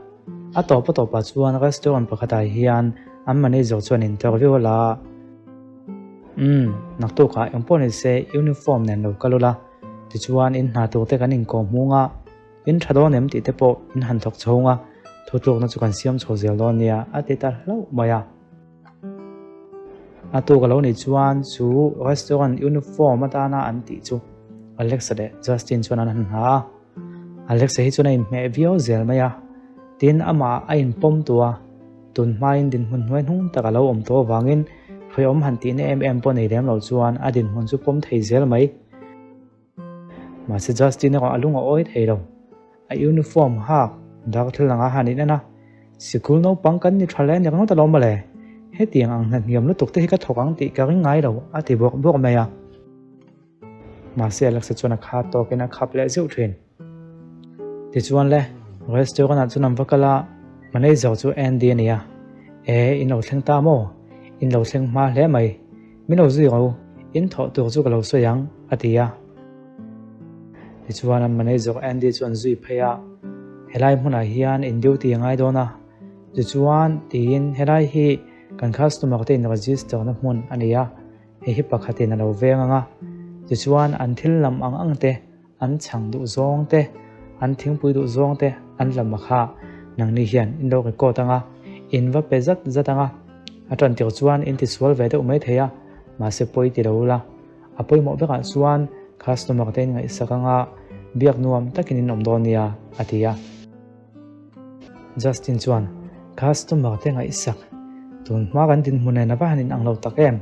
A: a tawp a tawpah chuan restaurant pakhatah hian an manager chuan interview a la a. Umm, naktukah eng pawh ni se uniform nen lo kal ula, tichuan in hna tur te kan inkawh hmung a, in tha dawn em tih te pawh in han thawk chhung a, thutlukna chu kan siam chho zel dawn nia a ti ta hlauh mai a. A tuk a lo nih chuan chu restaurant uniform atana an tih chu Alexa leh Justin chuan an han hna a. Alexa hi chuan a inhmeh viau zel mai a. Tin, amah a inpawm tawh a, tun hmain dinhmun hnuai hnung tak a lo awm tawh avangin hrehawm han tihna em em pawh nei lem lo chuan a dinhmun chu pawm thei zel mai. Mahse Justin erawh a lung a awi thei lo. A uniform hak darthlalang a han in en a, Sikul naupang kan ni tha leh nek ngawt alawm mawle, hetiang ang hna hniam lutuk te hi ka thawk ang tih ka ring ngai lo a ti bawk bawk mai a. Mahse Alexa chuan a kha tawkin a khap leh zeuh thin. Tichuan le, restaurant ah chuan an va kal a, manager chu Andy a ni a. E, in lo thleng ta maw? In lo thleng hma hle mai. Min lo zui ro, in thawh tur chu ka lo sawi ang, a ti a. Tichuan an manager Andy chu an zui phei a, Helai hmunah hian in duty a ngai dawn a, tichuan tiin helai hi kan customer te in register na hmun a ni a, hei hi pakhatin a lo veng ang a, tichuan an thil lam ang ang te, an chhang duh zawng te, an thingpui duh zawng te an lam a kha nangni hian in lo record ang a, in va pe zat zat ang a, a tan tir chuan in tisual ve deuh mai thei a, mahse pawi ti lo ula, a pawimawh berah chuan customer te in ngaihsak ang a, biak nuam takin in awm dawn nia, a ti a. Justin chuan, Customer te ngaihsak, tun hma kan dinhmun nen a va han inang lo tak em?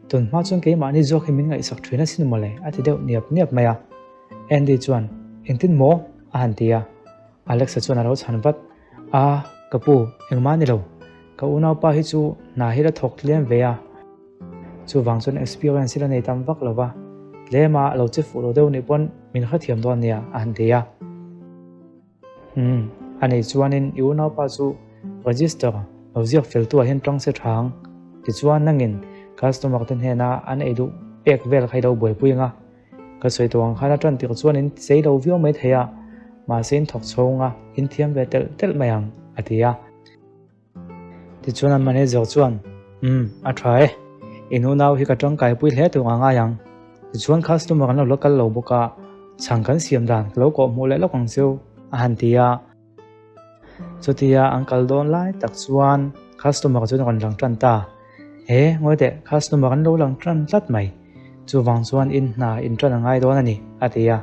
A: Tun hma chuan keimahni zawk hi min ngaihsak thin asin mawle, a ti deuh niap niap mai a. Andy chuan, Engtin maw? a han ti a. Alexa chuan a lo chhan vat, A, ka pu, engmah ni lo. Ka unaupa hi chu hna hi la thawk tlem ve a. Chuvang chuan experience hi la nei tam vak lo va, tlema a lo che fuh lo deuh nih pawn min hrethiam dawn nia, a han ti a. Umm, a nei chuanin i unaupa chu register lo ziak fel tu ah hian tang se tha ang. Tichuan nangin customer te hnena an ei duh pek vel kha i lo buaipui ang a. Ka sawi tawh ang khan a tan tirh chuan in chei lo viau mai thei a, mahse in thawk chhung a, in thiam ve telh telh mai ang, a ti a. Tichuan an manager chuan, Umm, a tha e. In unau hi ka tangkaipui hle tur a ngai ang. Tichuan customer an lo la kal lo bawk a, chhang kan siam dan ka lo kawh hmuh leh lawk ang cheu, a han ti a. Chutia an kal dawn lai tak chuan customer chuan a rawn lang tan ta. He, ngawi teh, customer an lo lang tan tlat mai. Chuvang chuan in hna in tan a ngai dawn a ni, a ti a.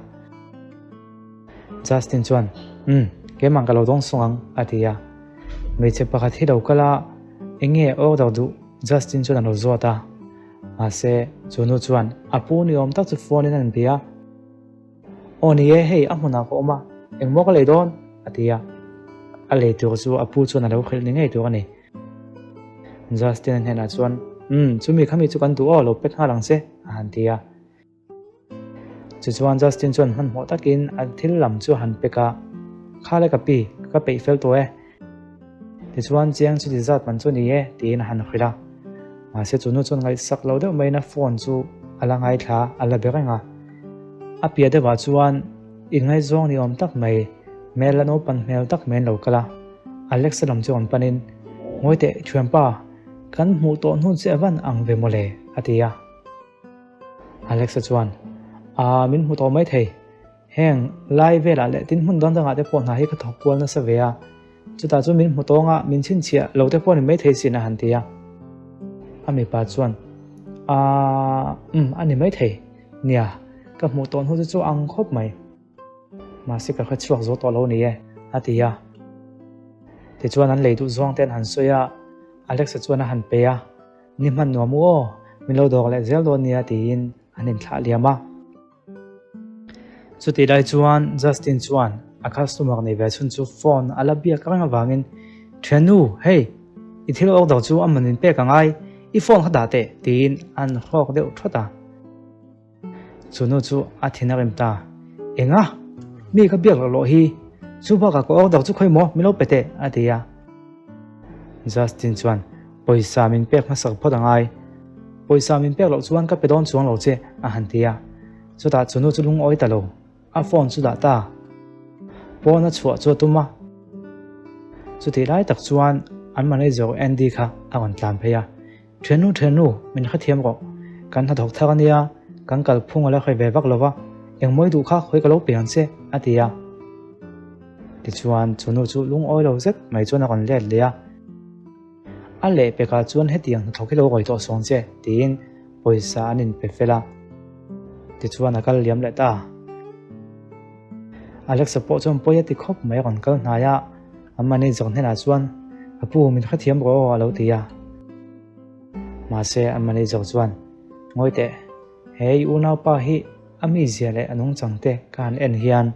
A: Justin chuan, Umm, keimah ka lo dawng sawng ang, a ti a. Hmeichhe pakhat hi lo kal a, eng nge order duh? Justin chuan a lo zawt a. Mahse, chu nu chuan a pu ni awm tak chu phone in a rawn bia a. Aw ni e, hei a hmunah ka awm a, engmaw ka lei dawn? a ti a. A lei tur chu a pu chuan a lo hrilh ni ngei tur a ni. Justin-a hnenah chuan, Umm, chumi khami chu kan duh aw, lo pek nghal ang che, a han ti a. Tichuan Justin chuan hmanhmawh takin a thil lam chu a han pek a, Kha le ka pi, ka peih fel tawh e. Tichuan chiang chu ti zat man chu ni e, tiin a han hrilh a. Mahse chu nu chuan ngaihsak lo deuh maiin a phone chu a la ngaithla, a la be reng a. A piah deuhah chuan inngaihzawng ni awm tak mai, hmel la naupan hmel tak mai an lo kal a. Alexa lam chu rawn panin, Ngawi teh thianpa, kan hmuh tawh hnu che a van ang ve mawle, a ti a. Alexa chuan, Aa, min hmu tawh mai thei. Heng lai velah leh tin hmun dang dangah te pawh hna hi ka thawk kual nasa ve a. Chutah chu min hmu tawng a, min chhinchhiah lo te pawh ni mai thei sin a han ti a. A mipa chuan, Aa, umm, a ni mai thei. Nia, ka hmuh tawh hnu chu chu ang khawp mai. Mahse ka hre chhuak zo tawh lo ni e, a ti a. Tichuan an lei duh zawng te an han sawi a, Alexa chuan a han pe a. Ni hman nuam u aw, min lo dawk leh zel dawn nia tiin an inthlah liam a. Chutih lai chuan Justin chuan a customer nei ve chhun chu phone a la biak reng avangin, Thiannu, hei, i thil order chu a man min pek angai, i phone kha dah teh tiin an hrawk deuh thawt a. Chu nu chu a thin a rim ta. Enga? Mi ka biak loh loh hi. Chu bakah ka order chu khawi maw? Min lo pe teh, a ti a. Justin chuan, Pawisa min pek hmasak phawt a ngai. Pawisa min pek loh chuan ka pe dawn chuang lo che, a han ti a. Chutah chu nu chu lungawi ta lo. A phone chu dah ta. Pawn a chhuah chu a tum a. Chutih lai tak chuan an manager Andy kha a rawn tlan phei a. Thiannu thiannu, min hrethiam rawh. Kan hnathawk thar ania, kan kalphung a la hre ve vak lo va, engmawi duh kha khawi ka lo pe ang che, a ti a. Tichuan, chu nu chu lungawi lo zet mai chuan a rawn let leh a. A lehpekah chuan hetiang hnathawk hi lo rawi tawh sawn che, tiin pawisa an inpe fel a. Tichuan a kal liam leh ta. Alexa pawh chuan pawi a ti khawp mai a rawn kal hnai a. A manager hnenah chuan, Ka pu, min hrethiam rawh aw, a lo ti a. Mahse, a manager chuan, Ngawi teh, he i unaupa hi a mizia leh a nungchang te ka han en hian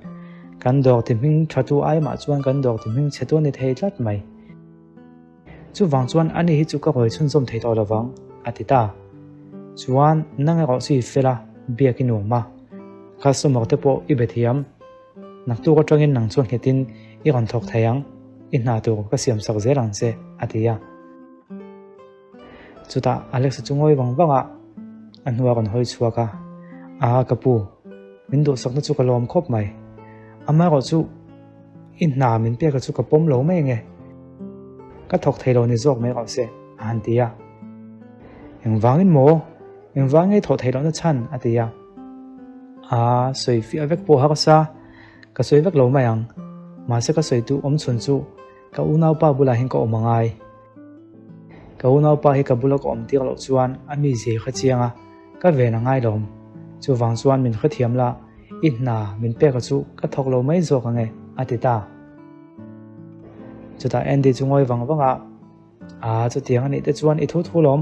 A: kan dawr ti hming thatu ai mah chuan kan dawr ti hming chhetu a ni thei tlat mai. Chuvang chuan ani hi chu ka rawi chhunzawm thei tawh lovang, a ti ta. Chuan nang erawh chu i fel a, biak i nuam a. Customer te pawh i be thiam. Naktuk atangin nang chuan nghetin i rawn thawk thei ang, i hna tur ka siam sak zel ang che, a ti a. Chutah Alex-a chu ngawi vang vang a, a hnua rawn hawi chhuak a, Aa ka pu, min duhsakna chu ka lawm khawp mai. Amaherawhchu I hna min pek a chu ka pawm lo mai ange. Ka thawk thei lo ni zawk mai rawh se, a han ti a. Engvangin maw? Engvang nge thawh theih lohna chhan? a ti a. Aa, sawi fiah vek pawh harsa, ka sawi vek lo mai ang. Mahse ka sawi duh awm chhun chu ka unaupa bulah hian ka awm angai. Ka unaupa hi ka bula ka awm tir loh chuan a mi zir kha chiang a, Ka ven a ngai lawm. Chuvang chuan min hrethiam la, i hna min pek a chu ka thawk lo mai zawk ang e, a ti ta. Chutah Andy chu ngawi vang vang a, Aa, chutiang a nih te chuan i thu thu lawm.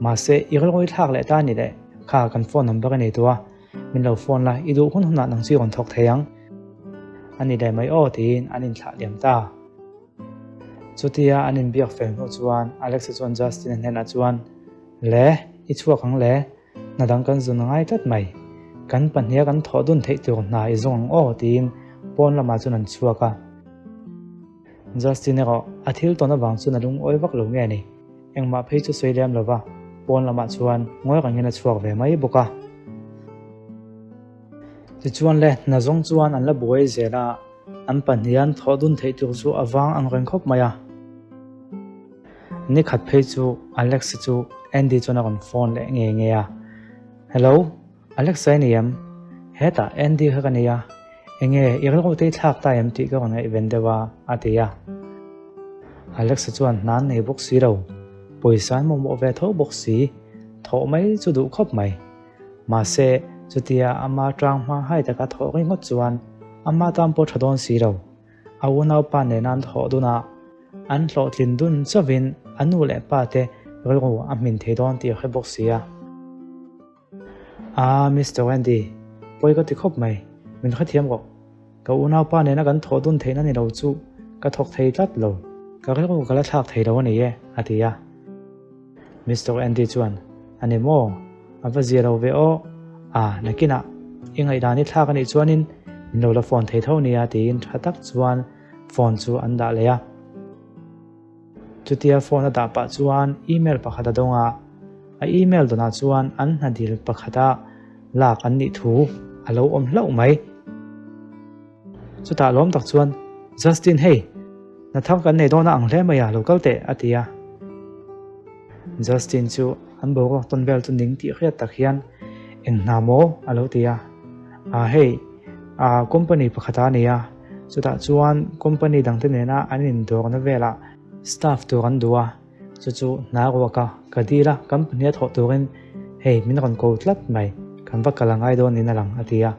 A: Mahse, i rilru thlak leh ta a ni leh, kha kan phone number a nei tawh a, min lo phone la, i duh hun hunah nang chu i rawn thawk thei ang. A ni leh mai aw, tiin an inthlah liam ta. Chutia an inbiak fel hnu chuan Alexa chuan Justin-a hnenah chuan, Le, i chhuak ang le, hna dang kan zun a ngai tlat mai. Kan pahniha kan thawh dun theih tur hna i zawng ang aw, tiin pawn lamah chuan an chhuak a. Justin erawh a thil tawn avang chuan a lungawi vak lo nge ni, engmah phei chu sawi lem lova pawn lamah chuan ngawi rengin a chhuak ve mai bawk a. Tichuan le, hna zawng chuan an la buai zel a. An pahnihan thawh dun theih tur chu a vang ang reng khawp mai a. Ni khat phei chu Alex chu Andy chuan a rawn phone leh ngei ngei a. Hello, Alex a i ni em? Hetah Andy kha ka ni a, enge i rilru te i thlak ta em tih ka rawn ngaihven deuh a, a ti a. Alex chuan hna an nei bawk si lo, pawisa an mamawh ve tho bawk si, thawh mai chu duh khawp mai. Mahse, chutia ama tang hma hai taka thawh ringawt chuan ama tan pawh tha dawn si lo. A unaupa nena an thawh dun a, an hlawhtlin dun chauhin a nu leh pa te rilru a hmin thei dawn tih a hre bawk si a. Aa, Mister Wendy, pawi ka ti khawp mai, min hrethiam rawh. Ka unaupa nena kan thawh dun theihna ni lo chu ka thawk thei tlat lo, ka rilru ka la thlak thei lo a ni e, a ti a. Mister Andy chuan, A ni maw? A va zia lo ve aw. A, nakinah i ngaihdan i thlak a nih chuanin min lo la phone thei tho nia tiin tha tak chuan phone chu an dah leh a. Chutia phone a dah pah chuan email pakhat a dawng a, a email dawnah chuan an hna dil pakhata lak an nih thu a lo awm hlauh mai. Chutah lawm tak chuan, Justin hei, hna thar kan nei dawn a ang hle mai a, lo kal teh, a ti a. Justin chu an boruak tawn vel chu ning tih hriat tak hian, Eng hna maw? a lo ti a. Aa hei, aa company pakhat a ni a, chutah chuan company dangte nena an indawrna velah staff tur an duh a, Chu chu hna ruak a, ka dil a, company a thawh turin hei min rawn ko tlat mai, kan va kal a ngai dawn niin a lang, a ti a.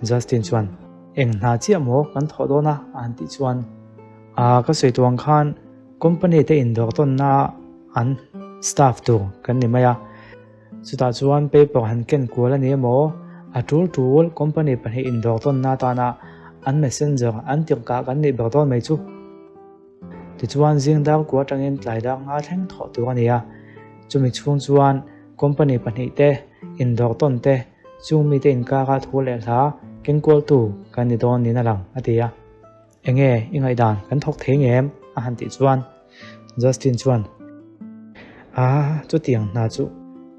A: Justin chuan, Eng hna chiah maw kan thawh dawn a? a han tih chuan, Aa, ka sawi tuang khan company te indawr tawnna an staff tur kan ni mai a, chutah chuan paper han ken kual a ni emaw, a tul tul company pahnih indawr tawnna atana an messenger an tirhkah kan nih ber dawn mai chu. Tichuan zing dar kua atangin tlai dar nga thleng thawh tur a ni a, chumi chhung chuan company pahnih te, indawr tawn te, chung mite inkara thu leh hla kengkualtu kan ni dawn niin a lang, a ti a. Enge i ngaihdan kan thawk thei ngem? a han tih chuan Justin chuan, Aa, chutiang hna chu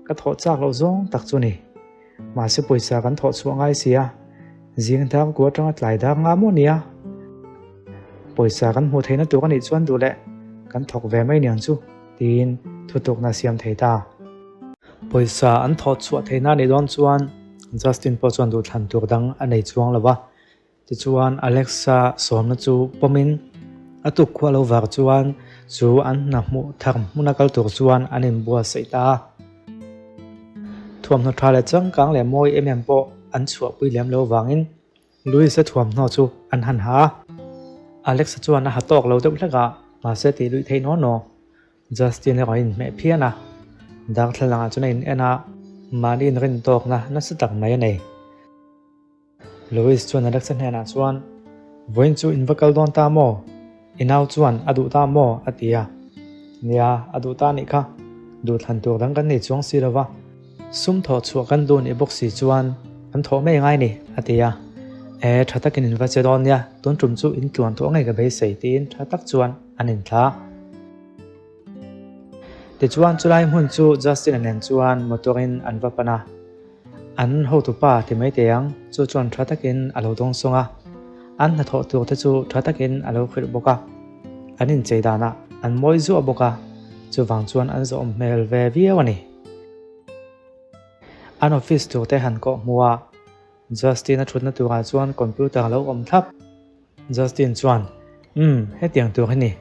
A: ka thawh chak loh zawng tak chu ni. Mahse pawisa kan thawh chhuah ngai si a, zing dar ku atanga tlai dar nga maw nia? Pawisa kan hmuh theihna tur a nih chuan duh leh kan thawk ve mai niang chu tiin thutukna a siam thei ta. Pawisa an thawh chhuah theihna a nih dawn chuan Justin pawh chuan duhthlan tur dang a nei chuang lo va. Tichuan Alexa sawmna chu pawmin a tuk khuah lo var chuan chu an hna hmuh thar hmuna kal tur chuan an inbuatsaih ta a. Thuamhnaw tha leh changkang leh mawi em em pawh an chhuahpui lem lo vangin Louis-a thuamhnaw chu an han ha a. Alex-a chuan a ha tawk lo deuh hlek a, mahse tih luih theih naw naw. Justin erawh a inhmeh phian a, darthlalangah chuan a in en a, mahni inrin tawkna nasa tak mai a nei. Louis chuan Alexa hnenah chuan, Vawiin chu in va kal dawn ta maw? I nau chuan a duh ta maw? a ti a. Nia, a duh ta anih kha. Duhthlan tur dang kan nei chuang si lo va. Sum thawh chhuah kan duh nih bawk si chuan kan thawh mai ngai ni, a ti a. E, tha takin in va che dawn nia, tun tum chu in tluan tawh ngei ka beisei tiin tha tak chuan an inthla. Tichuan chulai hmun chu Justin-a nen chuan motor-in an va pan a. An hotupa ti mai teh ang, chu chuan tha takin a lo dawngsawng a. An hnathawh tur te chu tha takin a lo hrilh bawk a. An inchei danah an mawi zuah bawk a, chuvang chuan an zawhawm hmel ve viau a ni. An office tur te han kawh hmu a, Justin-a thutna turah chuan computer a lo awm thlap. Justin chuan, Umm, hetiang tur hi ni.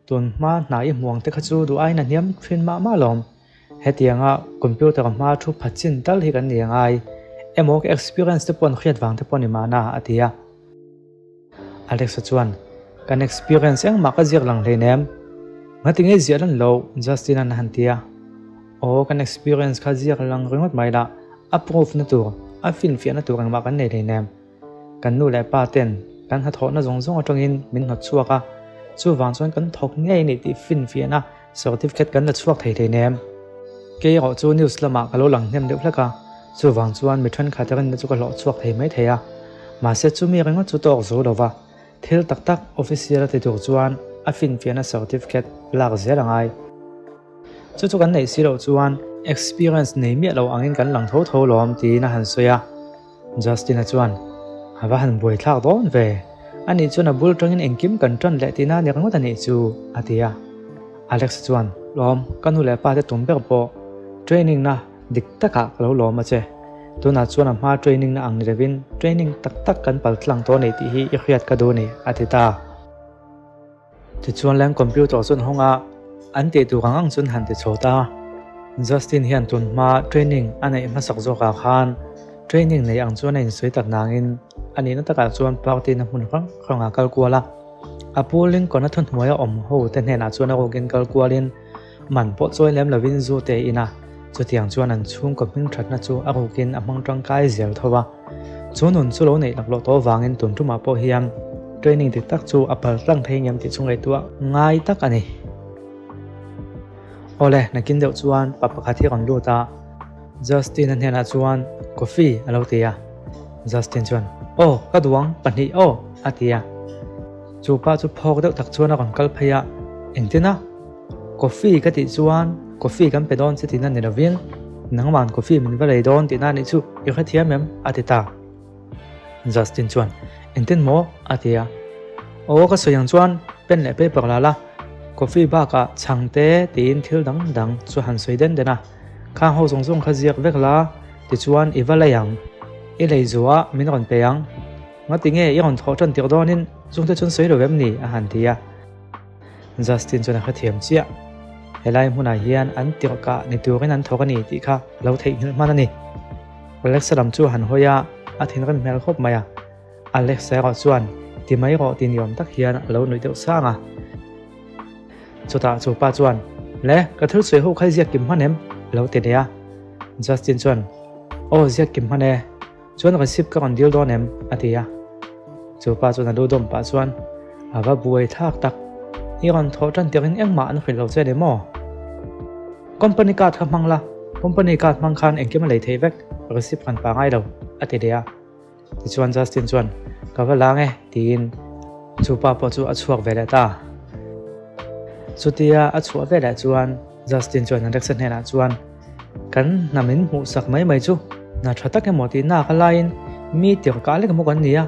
A: Tun hma hna i hmuang te kha chu duh aiin a hniam thin mah mah lawm. Hetianga computer hma thu phat chin tal hi kan ni angai. Emaw ka experience te pawh an hriat vang te pawh ni mahna a ti a. Alexa chuan, Kan experience engmah ka ziak lang hleinem. Ngati ngei ziah lan lo, Justin-a'n a han ti a. Aw, kan experience kha ziak lang ringawt mai la, a proof na tur, a finfiahna tur engmah kan nei hleinem. Kan nu leh pa ten kan hnathawhna zawng zawng atangin min hnawt chhuak a, chuvang chuan kan thawk ngei a nih tih finfiahna certificate kan la chhuak thei hleinem. Kei erawh chu news lamah ka lo lang hnem deuh hlek a, chuvang chuan mi thenkhat rinna chu ka hlawh chhuak thei mai thei a. Mahse chumi ringawt chu tawk zo lo va, thil tak tak official a ti tur chuan a finfiahna certificate lak zel a ngai. Chu chu kan neih si loh chuan experience nei miah lo angin kan lang tho tho lawm tiin a han sawi a. Justin-a chuan, A va han buai thlak dawn ve. Ani chuan a bul tangin engkim kan tan leh tihna nek ngawt a nih chu, a ti a. Alex chuan, Lawm, ka nu leh pa te tum ber pawh training na dik takah ka lo lawm a che. Tunah chuan a hma training na ang ni lovin training tak tak kan pal tlang tawh a ni tih hi i hriat ka duh a ni, a ti ta. Tichuan leng computer chu an hawng a, an tih tur ang ang chu an han ti chho ta. Justin hian tun hma training a neih hmasak zawkah khan training nei ang chuan a insawi tak nangin a nihna takah chuan party na hmun hrang hrangah kal kual a. A pu Lincoln-a thuhnuaia awm ho te hnenah chuan a rukin kal kualin Man pawh chawi lem lovin zu te in a, chutiang chuan an chhungkaw hming thatna chu a rukin a hmang tangkai zel tho a. Chu nun chu lo neih laklawh tawh avangin tun tumah pawh hian training dik tak chu a pal tlang thei ngem tih chu ngaihtuah ngai tak a ni. Awle, nakin deuh chuan pa pakhat hi a rawn lut a, Justin-a hnenah chuan coffee a lo ti a. Justin chuan, Aw, ka duh ang, pahnih aw, a ti a. Chu pa chu phawk deuh tak chuan a rawn kal phei a, Engtin a? Coffee ka tih chuan coffee kan pe dawn che tihna ni lovin nangman coffee min va lei dawn tihna anih chu i hrethiam em? a ti ta. Justin chuan engtin maw? a ti a. Aw ka sawi ang chuan pen leh paper la la, coffee bakah chhang te tiin thil dang dang chu han sawi den den a. Khang ho zawng zawng kha ziak vek la tichuan i va lei ang. I lei zuah min rawn pe ang. Ngati nge i rawn thawh tan tirh dawnin chungte chuan sawi lo em ni? a han ti a. Justin chuan a hrethiam chiah. Helai hmunah hian an tirhkah ni turin an thawk a ni tih kha a lo theihnghilh hman a ni. Alexa lam chu a han hawi a, a thinrim hmel khawp mai a. Alexa erawh chuan ti mai rawh ti ni awm tak hian a lo nuih deuh sang a. Chutah chu pa chuan, Le, ka thil sawi ho kha i ziak kim hman em? a lo ti leh a. Justin chuan, Aw, ziak kim hman e. Chuan receipt ka rawn dil dawn em? a ti a. Chu pa chuan a lu dawm pah chuan, A va buai thlak tak, i rawn thawh tan tirhin engmah an hrilh lo che ni maw? Company card kha hmang la, company card hmang khan engkim a lei theih vek, receipt kan pa ngai lo, a ti leh a. Tichuan Justin chuan, Ka va lang e, tiin chu pa pawh chu a chhuak ve leh ta. Chutia a chhuah ve leh chuan Justin chuan Alexa hnenah chuan, Kan hna min hmuh sak mai mai chu hna tha tak emaw tih nak a laiin mi tirh kah lek emaw kan ni a,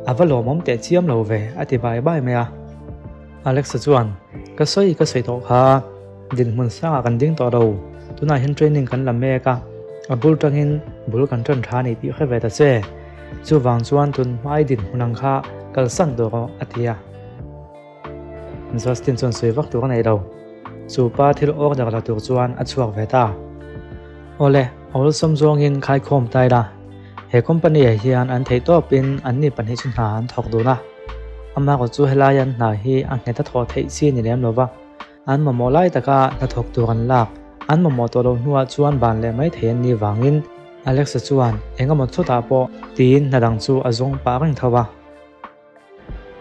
A: a va lawmawm teh chiam lo ve a ti bai bai mai a. Alexa chuan, Ka sawi ka sawi tawh kha, dinhmun sangah kan ding tawh lo, tunah hian training kan la mek a, a bul tangin bul kan tan tha a ni tih hre ve ta che, chuvang chuan tun hmai dinhmun ang kha kalsan tawh rawh a ti a. Justin chuan sawi vak tur a nei lo. Chu pa thil order la tur chuan a chhuak ve ta. Awle, awlsam zawngin khaikhawm ta ila. He company ah hian an theih tawpin anni pahnih chu hna an thawk dun a. Amaherawh chu helai an hna hi a nghet a thawh theih chi a ni lem lo va, an mamawh lai taka hnathawk tur an lak, an mamawh tawh loh hnuah chuan ban leh mai thei an nih vangin Alexa chuan eng emaw chutah pawh tiin hna dang chu a zawng pah reng tho a.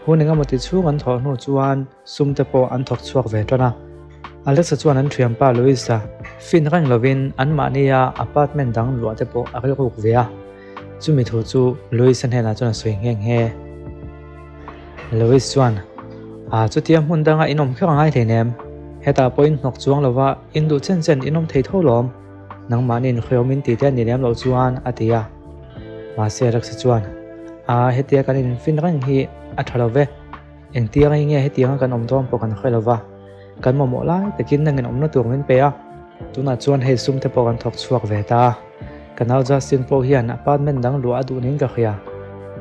A: Hun eng emaw ti chhung an thawh hnu chuan sum te pawh an thawk chhuak ve tan a. Alexa chuan an thianpa Louis-a fin reng lovin anmahnia apartment dang luah te pawh a rilruk ve a. Chumi thu chu Louis-a hnenah chuan a sawi nghe nghe. Louis chuan, A chutia hmun danga in awm kher a ngai hleinem. Hetah pawh in hnawk chuang lova in duh chen chen in awm thei tho lawm. Nangmahni inhriawm in tih te a ni lem loh chuan a ti a. Mahse Rex-a chuan, A hetia kan infin reng hi a tha lo ve. Engtia rei nge hetianga kan awm dawn pawh kan hre lo va. Kan mamawh lai takin nangin awmna tur min pe a. Tunah chuan hei sum te pawh kan thawk chhuak ve ta a. Ka nau Justin pawh hian apartment dang luah a duh niin ka hria.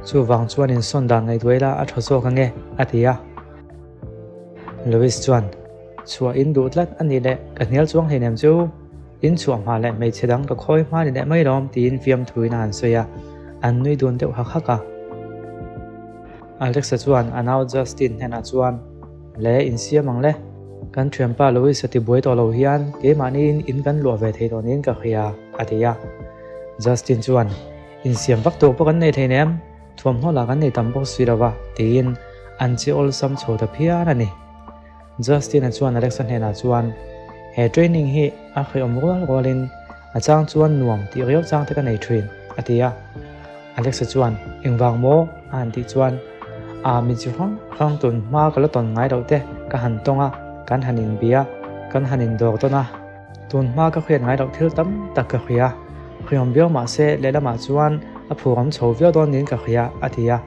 A: Chuvang chuan insawn dan ngaihtuah ila a tha zawk ange, a ti a. Louis chuan, Chhuah in duh tlat a nih leh ka hnial chuang hleinem chu. In chhuah hma leh hmeichhe dang ka khawi hma ni leh mai lawm tiin fiamthuin a han sawi a, an nui dun deuh hak hak a. Alexa chuan a nau Justin hnenah chuan, Le insiam ang le, kan thianpa Louis a tibuai tawh lo hian keimahniin in kan luah ve thei tawh niin ka hria, a ti a. Justin chuan, Insiam vak tur pawh kan nei thei nem, thuamhnaw lah kan nei tam bawk si lo va, tiin an chi awlsam chho ta phian a ni. Justin-a chuan Alexa hnenah chuan, He training hi a hrehawm rual rualin a chang chuan nuam tih riau chang te ka nei thin, a ti a. Alexa chuan, Engvang maw? a han tih chuan, Aa mi chi hrang hrang tun hma ka la tawn ngai loh te ka han tawng a, kan han inbia, kan han indawr tawn a. Tun hma ka hriat ngai loh thil tam tak ka hria. Hrehawm viau mah se lehlamah chuan a phuram chho viau dawn niin ka hria, a ti a.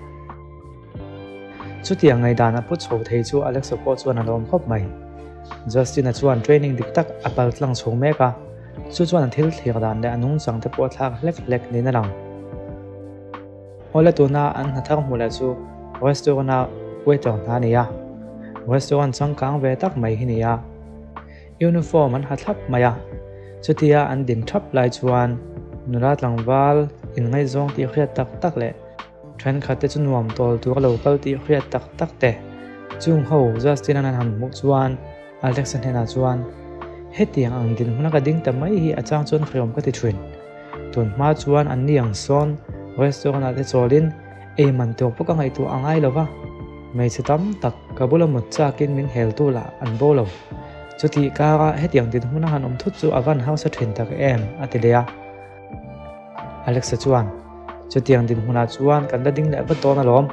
A: Chutiang ngaihdan a pu chho thei chu Alexa pawh chuan a lawm khawp mai. Justin-a chuan training dik tak a pal tlang chho mek a, chu chuan a thil thlir dan leh a nungchang te pawh a thlak hlek hlek niin a lang. Awle tuna an hna thar hmuh leh chu restaurant-a waiter hna a ni a, restaurant changkang ve tak mai hi ni a. Uniform an ha thlap mai a, chutia an din thap lai chuan nula tlangval inngaihzawng tih hriat tak tak leh Thenkhat te chu nuam tawl tur a lo kal tih hriat tak tak te. Chung ho Justin an han hmuh chuan Alexa hnenah chuan, Hetiang ang dinhmun a ka ding ta mai hi a chang chuan hreawm ka ti thin. Tun hma chuan an ni ang sawn restaurant ah te chawlin ei man tur pawh ka ngaihtuah a ngai lo va, hmeichhe tam tak ka bula mut chakin min hel tu lah an bo lo. Chutih karah hetiang dinhmun a han awm thut chu a van hausa thin tak em, a ti leh a. Alexa chuan, Chutiang dinhmunah chuan kan la ding leh vat dawn alawm.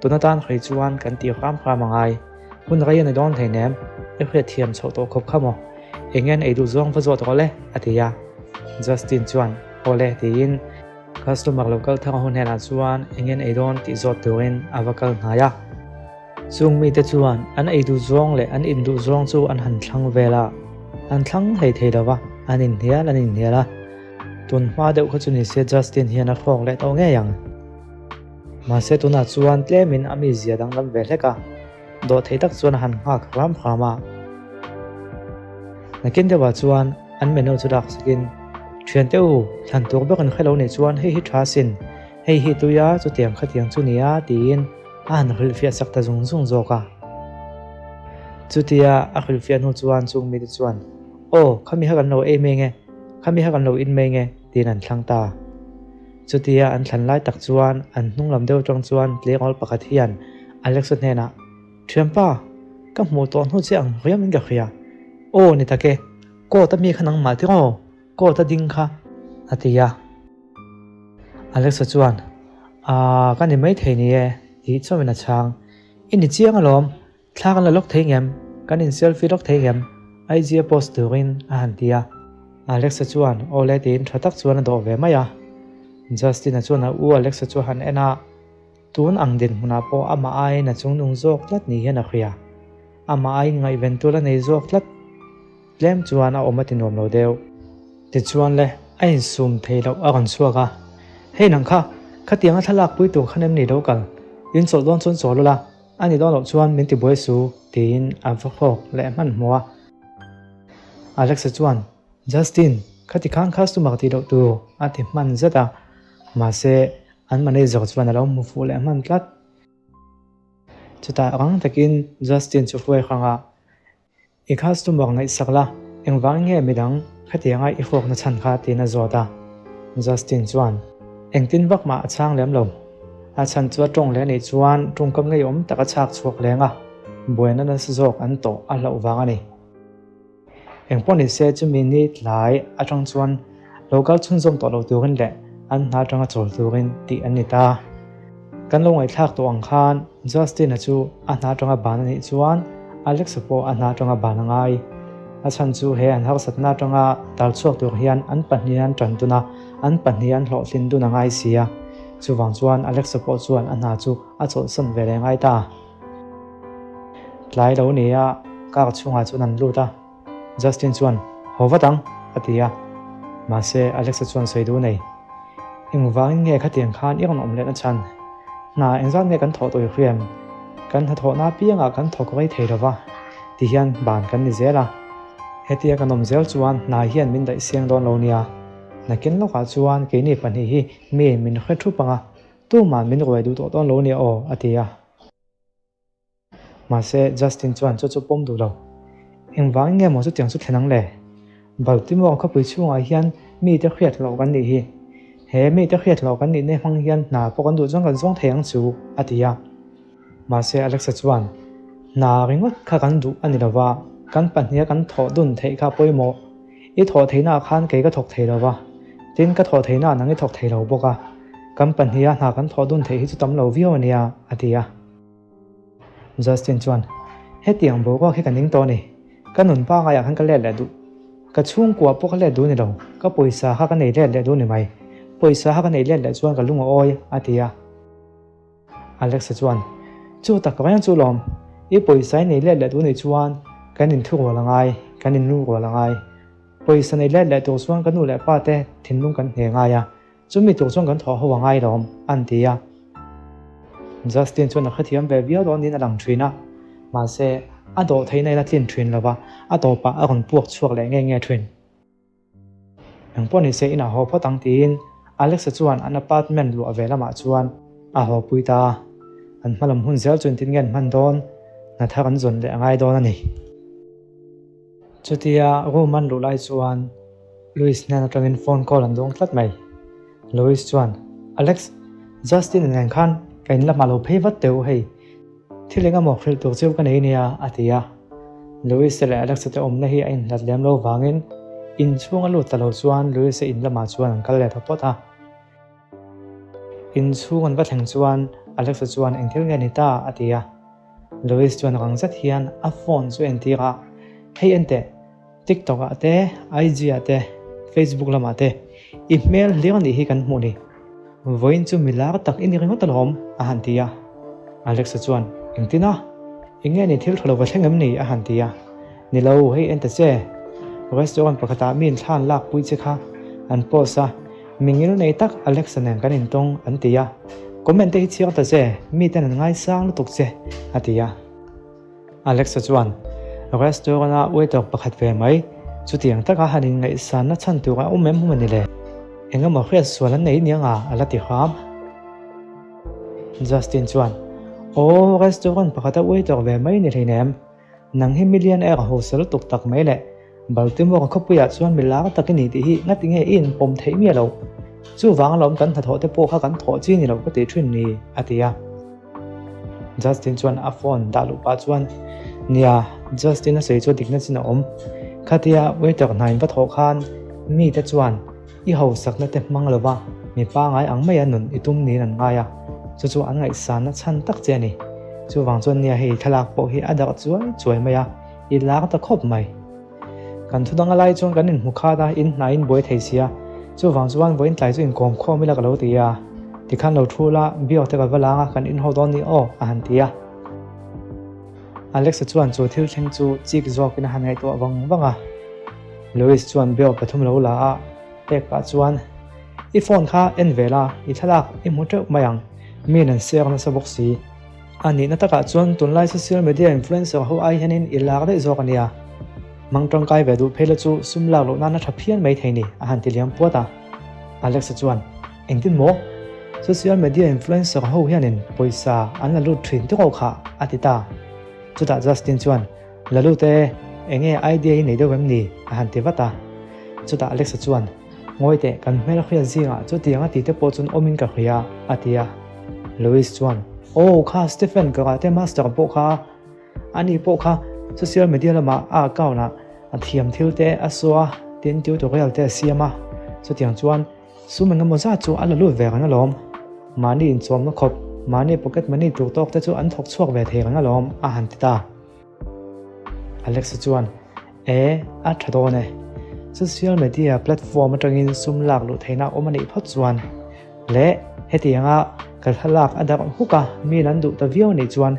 A: Tun atan hrei chuan kan tih hram hram a ngai. Hun rei a ni dawn hleinem, i hriatthiam chhoh tawh khawp kha maw? Eng en ei duh zawng va zawt rawh le, a ti a. Justin chuan, Aw le, tiin customer lo kal thar hun hnenah chuan eng en ei dawn tih zawt turin a va kal hnai a. Chung mite chuan an ei duh zawng leh an in duh zawng chu an han thlang vel a, an thlang hlei thei lo va, an inhnial an inhnial a. Tun hma deuh kha chu ni se Justin hian a hrawk leh tawh ngei ang. Mahse tunah chuan tlemin a mizia danglam ve hlek a, dawhthei tak chuan a han nghak hram hram a. Nakin deuhah chuan an menu chu lak sakin, Thiante u, thlan tur ber an hre lo nih chuan hei hi tha sin, hei hi tuia chutiang khatiang chu nia tiin a han hrilhfiah sak ta zung zung zawk a. Chutia a hrilhfiah hnu chuan chung mite chuan, Aw, khami kha kan lo ei mai nge, Khami kha kan lo in mai nge tiin an thlang ta. Chutia an thlan lai tak chuan an hnung lam deuh atang chuan tlengawl pakhat hian Alexa hnenah, Thianpa, ka hmuh tawh hnu che ang riam in ka hria. Aw ni tak e, coat a mi kha nangmah tiraw, coat a ding kha, a ti a. Alexa chuan, Aa, ka ni maithei ni e, tih chauhin a chhang. I ni chiang alawm, Thla kan la lawk thei ngem? Kan in selfie lawk thei ngem? IG a post turin a han ti a. Alexa chuan aw le tiin tha tak chuan a dawh ve mai a. Justin-a chuan a u Alexa chu a han en a, tun ang dinhmunah pawh amah aiin a chungnung zawk tlat ni hian a hria. Amah aiin ngaihven tur a nei zawk tlat. Tlem chuan a awm a ti nuam lo deuh. Tichuan le, a insum thei loh a rawn chhuak a. Hei nang kha, khatianga thlalak pui tur khan em ni lo kal? In chawlh dawn chuan chawl ula. A ni dawn loh chuan min ti buai su tiin a va hawk leh hmanhmawh a. Alexa chuan, Justin, khati khan customer tih loh tur a ti hman zet a, mahse an manager chuan a lo hmu fuh leh hman tlat. Chutah rang takin Justin chu hruai hrang a, I customer ngaihsak la, engvang nge midang khatianga i hrawkna chhan kha tiin a zawt a. Justin chuan, Engtin vak mah a chhang lem lo. A chhan chu a tawng leh anih chuan tawngkam ngeiawm tak a chhak chhuak leng a, buaina nasa zawk an tawh a hlauh vang a ni. Engpawh ni se chumi ni tlai atang chuan lo kal chhunzawm tawh lo turin leh an hna atanga chawl turin tih an ni ta. Kan lo ngaihthlak tawh ang khan Justin-a chu a hna atanga ban a nih chuan Alex-a pawh a hna atanga ban a ngai. A chhan chu he an harsatna atanga tal chhuak tur hian an pahnihin an tan dun a, an pahnih an hlawhtlin dun a ngai si a. Chuvang chuan Alex-a pawh chuan a hna chu a chawlhsan ve leh ngai ta. Tlai lo ni a, car chhungah chuan an lut a. Justin chuan, Haw vat ang, a ti a. Mahse, Alexa chuan sawi duh nei. Engvangin nge khatiang khan i rawn awm lehna chhan? Hna engzat nge kan thawh tawh i hriam? Kan hnathawhna apiangah kan thawk rei thei lo va, ti hian ban kan ni zel a. Hetia kan awm zel chuan hna hian min daih siang dawn lo nia. Nakin lawkah chuan keini pahnih hi miin min hre thup ang a, tumah min ruai duh tawh dawn lo nia aw, a ti a. Mahse, Justin chuan chu chu pawm duh lo. Engvangin nge maw chutiang chu thlen ang le? Baltimore khawpui chhungah hian mite hriat loh kan nih hi. He mite hriat loh kan nihna hmang hian hna pawh kan duh chuan kan zawng thei ang chu, a ti a. Mahse, Alexa chuan, Hna ringawt kha kan duh a ni lo va, kan pahniha kan thawh dun theih kha pawimawh. I thawh theihnaah khan kei ka thawk thei lo va, tin ka thawh theihnaah nang i thawk thei lo bawk a. Kan pahniha hna kan thawh dun theih hi chu tam lo viau a nia, a ti a. Justin chuan, Hetiang boruak hi ka ning tawh a ni. Ka nun pangaiah khan ka let leh duh. Ka chhungkua pawh ka let duh ni lo. Ka pawisa kha ka nei let leh duh ni mai. Pawisa kha ka nei let leh chuan ka lung a awi, a ti a. Alexa chuan, Chu tak reng chu lawm. I pawisa i nei let leh duh nih chuan kan inthurual a ngai, kan inlungrual a ngai. Pawisa nei let leh tur chuan ka nu leh pa te thinlung kan hne ngai a. Chumi tur chuan kan thawh ho a ngai lawm, an ti a. Justin chuan a hrethiam ve viau dawn niin a lang thin a, mahse a dawh theihna in a tlin thin lo va, a tawpah a rawn puak chhuak leh nge nge thin. Engpawh nise inah haw phawt ang tiin Alexa chuan an apartment luah ve lamah chuan a haw pui ta a, an hmalam hun zel chu engtin nge an hman dawn, hna thar an zawn leh a ngai dawn a ni. Chutia room an luh lai chuan Louis hnen atangin phone call an dawng tlat mai. Louis chuan, Alex, Justin nen khan ka in lamah lo phei vat teh u hei. Thil eng emaw hrilh tur cheu ka nei nia, a ti a. Louis leh Alex te awmna hi a inhlat lem lo vangin inchhung a lut ta lo chuan Louis-a in lamah chuan an kal leh ta phawt a. Inchhung an va thleng chuan Alex-a chuan eng thil nge ni ta? a ti a. Louis chuan rang zet hian a phone chu a entir a, Hei enteh, TikTok ah te, IG ah te, Facebook lamah te i hmel hlir anih hi kan hmuh ni. Vawiin chu mi lar tak i ni ringawt alawm, a han ti a. Alex-a chuan, Engtin a? Enge ni thil tha lo va thleng em ni? a han ti a. Ni lo, hei en ta che. Restaurant pakhatah mi inthlan lak pui che kha an post a, mi ngil nei tak Alex-a nen kan intawng an ti a. Comment te hi chhiar ta che, miten an ngaisang lutuk che, a ti a. Alexa chuan, Restaurant-a waiter pakhat ve mai, chutiang taka han inngaihsanna chhan tur a awm em hum a ni le? Eng emaw hriat sual an nei niang a, a la ti hram. Justin chuan, Aw, restaurant pakhata waiter ve mai ni hleinem. Nang hi million air hausa lutuk tak mai le. Baltimore khawpuiah chuan mi lar tak i ni tih hi ngati nge i inpawm theih miah loh? Chuvang alawm kan hnathawh te pawh kha kan thawh chi ni lo ka ti thin ni, a ti a. Justin chuan a phone dah luh pah chuan, Nia, Justin a sawi chu dikna chin a awm. Khatia waiter hna in va thawh khan mite chuan i hausakna te hmang lova mi pangai ang maia nun i tum niin an ngai a, chu chu an ngaihsanna chhan tak che a ni. Chuvang chuan nia hei thlalak pawh hi a darh chuai chuai mai a. I lak ta khawp mai. Kan thu dang a lai chuan kan inhmu khat a, in hnai in buai thei sia. Chuvang chuan vawiin tlai chu inkawm khawm ila ka lo ti a. Tikhan lo thu la, biak te ka va lang a, kan inhaw dawn ni aw, a han ti a. Alexa chuan chu thil thleng chu chik zawkin a han ngaihtuah vang vang a. Louis chuan biak pathum lo la a, pek pah chuan, I phone kha en ve la, i thlalak i hmu teuh mai ang, miin an share nasa bawk si. A nihna takah chuan tunlai social media influencer ho ai hianin i lak daih zawk a nia. Mang tangkai ve duh phei la chu sum lak loh nan a tha phian mai thei ni, a han ti liam puat a. Alexa chuan, Engtin maw? Social media influencer ho hianin pawisa an la lut thin tawk kha a ti ta. Chutah Justin chuan, La lut e, enge idea i nei deuh em ni? a han ti vat a. Chutah Alexa chuan, Ngawi teh, kan hmel hriat zingah chutiang a tite pawh chuan awmin ka hria, a ti a. Louis chuan, Aw kha Stephen ka karate master pawh kha Ani pawh kha social media lamah a account ah a thiam thil te a saw a, tin tutorial te a siam a, chutiang chuan sum engemaw zat chu a la lut ve reng alawm. Mahni inchawmna khawp, mahni pocket money tur tawk te chu an thawk chhuak ve thei reng alawm a han ti ta. Alexa chuan, E, a tha dawn e. Social media platform atangin sum lak luh theihna awm a nih phawt chuan leh hetianga ka thlalak a darh huk a, miin an duh ta viau a nih chuan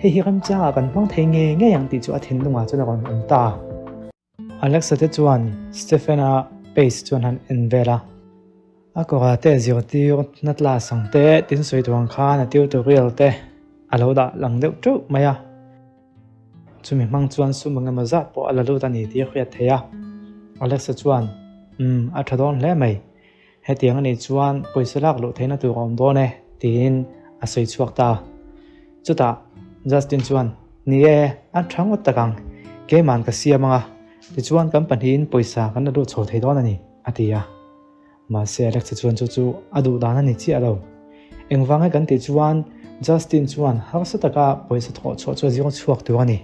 A: hei hi remchangah kan hmang thei ngei ngei ang tih chu a thinlungah chuan a rawn awm ta. Alexa te chuan Stephen-a page chu an han en vel a, a kawrah te zirtir na class ang te tin sawi tur ang khan a tutorial te a lo dah lang deuh teuh mai a. Chumi hmang chuan sum engemaw zat pawh a la lut a ni tih a hriat theih a. Alexa chuan, Umm, a tha dawn hle mai. Hetiang a nih chuan pawisa lak luh theihna tur a awm dawn e, tiin a sawi chhuak ta. Chutah Justin chuan, Ni e, a tha ngawt tak ang. Keiman ka siam ang a, tichuan kan pahnihin pawisa kan la lut chho thei dawn a ni, a ti a. Mahse Alexa chuan chu chu a duh dan a ni chiah lo. Engvang nge kan tih chuan Justin chuan harsa taka pawisa thawh chhuah chu a zir chhuak tur a ni.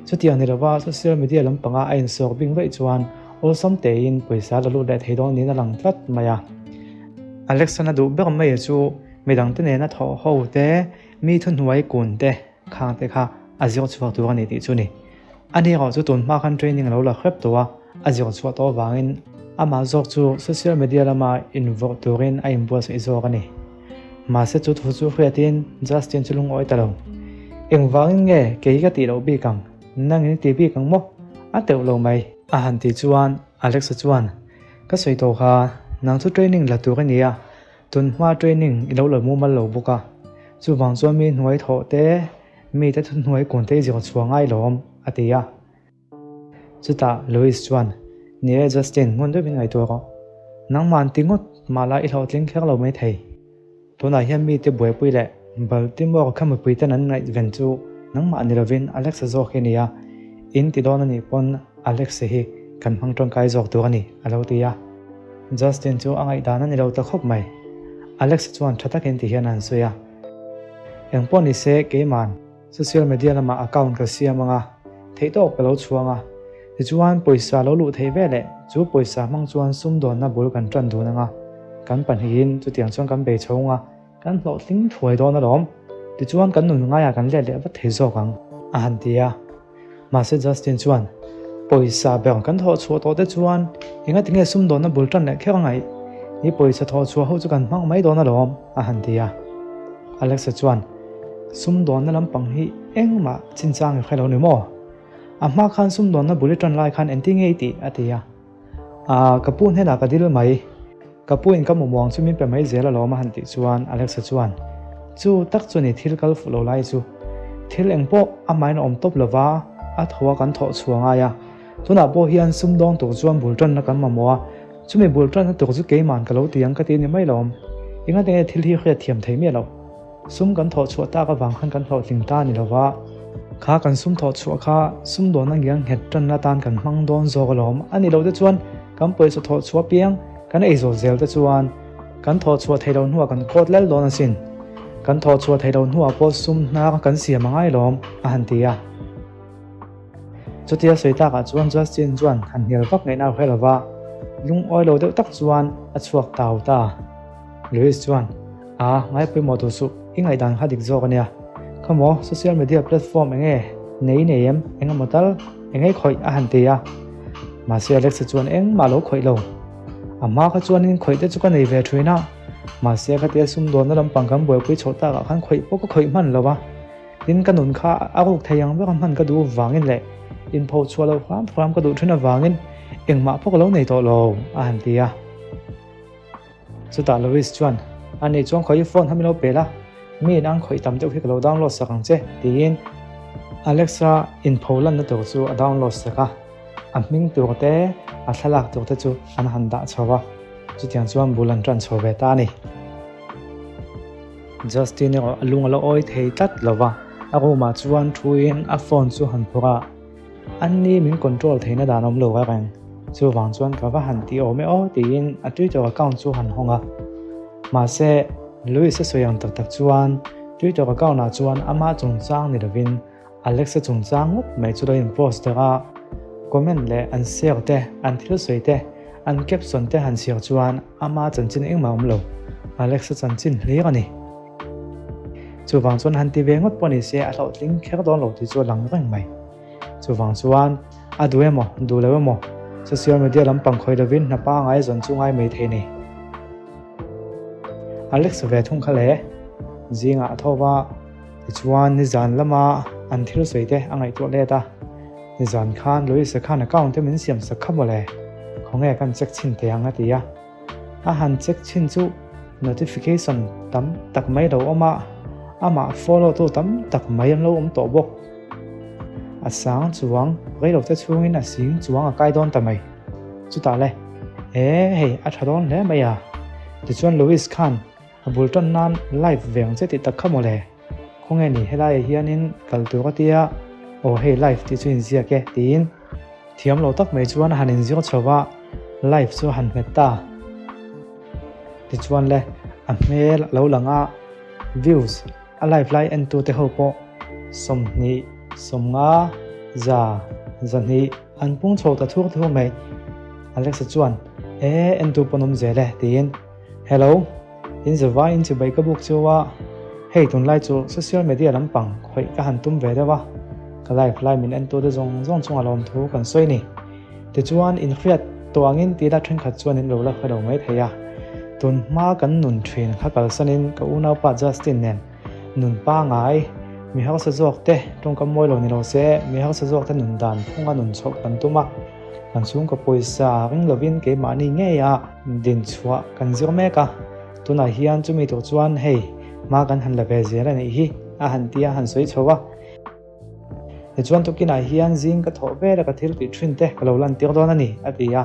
A: Chutiang ni lova social media lampanga a insawk bing vaih chuan awlsam tein pawisa la lut leh thei dawn niin a lang tlat mai a. Alexa-na duh ber mai chu midangte nena thawh ho te, mi thuhnuai kun te khang te kha a zir chhuak tur a ni tih chu ni. Ani erawh chu tun hma khan training a lo la hrep tawh a, a zir chhuah tawh avangin amah zawk chu social media lama invawrh turin a inbuatsaih zawk a ni. Mahse chu thu chu hriatin Justin chu lungawi ta lo. Engvangin nge kei ka tih loh bik ang? Nangin i ti bik ang maw? A teuh lo mai. A han tih chuan Alexa chuan, Ka sawi tawh kha, nang chu training la tur i ni a, tun hma training i lo la mumal lo bawk a, chuvang chuan mi hnuai thawh te, Mite thuhnuai kun te i zir chhuah ngai lawm, a ti a. Chutah Louis chuan, Ni e Justin, ngun deuhin ngaihtuah rawh. Nangmah ti ngawt mah la i hlawhtling kher lo mai thei. Tunah hian mite buaipui leh Baltimore kha mipui ten an ngaihven chu nangmah ni lovin Alexa zawk hi a ni a, in ti dawn a nih pawn Alexa hi kan hmang tangkai zawk tur a ni, a lo ti a. Justin chu a ngaihdan a ni lo ta khawp mai. Alexa chuan tha takin ti hian a han sawi a. Eng pawh ni se keiman social media lamah account ka siam ang a, theih tawk ka lo chhuang a. Tichuan pawisa lo luh theih ve leh chu pawisa hmang chuan sumdawnna bul kan tan dun ang a, kan pahnihin chutiang chuan kan bei chho ang a, kan hlawhtling thuai dawn alawm. Tichuan kan nun ngaiah kan let leh vat thei zawk ang, a han ti a. Mahse Justin chuan, Pawisa ber kan thawh chhuah tawh te chuan engati nge sumdawnna bul tan leh kher angaih? I pawisa thawh chhuah ho chu kan hmang mai dawn alawm, a han ti a. Alexa chuan, Sumdawnna lampang hi engmah chinchang i hre lo ni maw? A hma khan sumdawnna bul i tan lai khan engti nge i tih? a ti a. Aaa, ka pu hnenah ka dil mai. Ka pu in ka mawmuang chu min pe mai zel alawm a han tih chuan Alexa chuan, Chu tak chu ni thil kal fuh lo lai chu. Thil eng pawh amahin a awm tawp lova, a tho a kan thawh chhuah ngai a. Tunah pawh hian sumdawng tur chuan bul tanna kan mamawh a, chumi bul tanna tur chu keiman ka lo ti ang ka ti ni mai lo. Engati nge thil hi hriat thiam thei miah loh? Sum kan thawh chhuah tak avang khan kan hlawhtling ta a ni lo va, kha kan sum thawh chhuah kha sumdawnna ngiang nghet tanna atan kan hmang dawn zawk alawm a ni lo te chuan kan pawisa thawh chhuah piang kan ei zawt zel te chuan kan thawh chhuah theih loh hnuah kan kawt lel dawn asin. Kan thawh chhuah theih loh hnuah pawh sum hnar kan siam a ngai lawm a han ti a. Chutia sawi takah chuan Justin chuan han hnial vak ngaihna a hre lo va, lungawi lo deuh tak chuan a chhuak tau ta. Louis chuan, A, ngai pawimawh duh suh, i ngaihdan kha dik zawk a nia. Khawmaw, social media platform eng nge nei nei em, eng emaw tal, eng nge khawih a han ti a. Mahse Alexa chuan engmah lo khawih lo. A hma kha chuanin khawih te chu ka nei ve thin a, mahse khatia sumdawnna lampang kan buaipui chhoh takah khan khawih pawh ka khawih hman lo va. Tin ka nun kha a ruk thei ang vek a hman ka duh vangin leh inpho chhuah loh hram hram ka duh thin avangin engmah pawh ka lo nei tawh lo, a han ti a. Chutah Louis chuan, A nih chuan khawi phone kha min lo pe la, mi in ang khawih tam deuh hi ka lo download sak ang che, tiin Alexa inpho lanna tur chu a download sak a, a hming tur te, a thlalak tur te chu an han dah chho a, chutiang chuan bul an tan chho ve ta a ni. Justin erawh a lung a la awi thei tlat lo va, a room ah chuan thuin a phone chu han phawrh a, An ni min control theihna dan awm lo a reng, chuvang chuan ka va han tih awm e aw tiin a Twitter account chu han hawng a. Mahse, Louis a sawi ang tak tak chuan Twitter account ah chuan amah chungchang ni lovin Alexa chungchang ngawt mai chu lo in post der a, comment leh an share te, an thil sawi te, an caption te han chhiar chuan ama chanchin engmah awm lo, Alexa chanchin hlir a ni. Chuvang chuan han ti ve ngawt pawh ni se a hlauhtling kher dawn lo tih chu a lang reng mai. Chuvang chuan a duh emaw, duh lo emaw, social media lampang khawih lovin hna pangai zawn chu ngai mai thei ni. Alex ve thung kha le, zingah a tho va. Tichuan, nizan lama an thil sawi te a ngaihtuah let a, Nizan khan Louisa khan account te min siam sak kha mawle, khawnge kan check chhin thei ang a ti a. A han check chhin chu notification tam tak mai lo awm a, amah follow tu tam tak mai an lo awm tawh bawk. A sang chuang reilote chhungin a sing chuang a kai dawn ta mai. Chutah le, E hei a tha dawn hle mai a. Tichuan Louis khan A bul tan nan live ve ang che tih tak kha mawle. Khawnge ni helaiah hianin kal tur a tia, aw hei live tih chu inziak e tiin thiam lo tak mai chuan a han inzir chho va, live chu a han hmet ta. Tichuan le a hmel a lo lang a, views a live lai entute ho pawh 20, 50, 100, 200 an pung chho ta thur thur mai. Alexa chuan, E entu pawn awm zel e tiin. Hello, in zavai in chibai ka buk chu a, hei tunlai chu social media lampang khawih ka han tum ve deuh a, ka live lai min en tute zawng zawng chunga lawmthu kan sawi ni. Tichuan in hriat tawh angin tila thenkhat chuan in lo la hre lo mai thei a, tun hma kan nun thin kha kalsanin ka unaupa Justin nen nun pangai, mi hausa zawk te tawngkam mawi lo ni lo se, mi hausa zawk te nun dan phunga nun chhoh kan tum a, kan chhungkaw pawisa ring lovin keimahni ngei a din chhuah kan zir mek a, tunah hian chumi tur chuan hei hma kan han la ve zel a nih hi a han ti a, han sawi chho a. Tichuan tukinah hian zing ka thawh vel a ka thil tih thin te ka lo lan tir dawn a ni a ti a,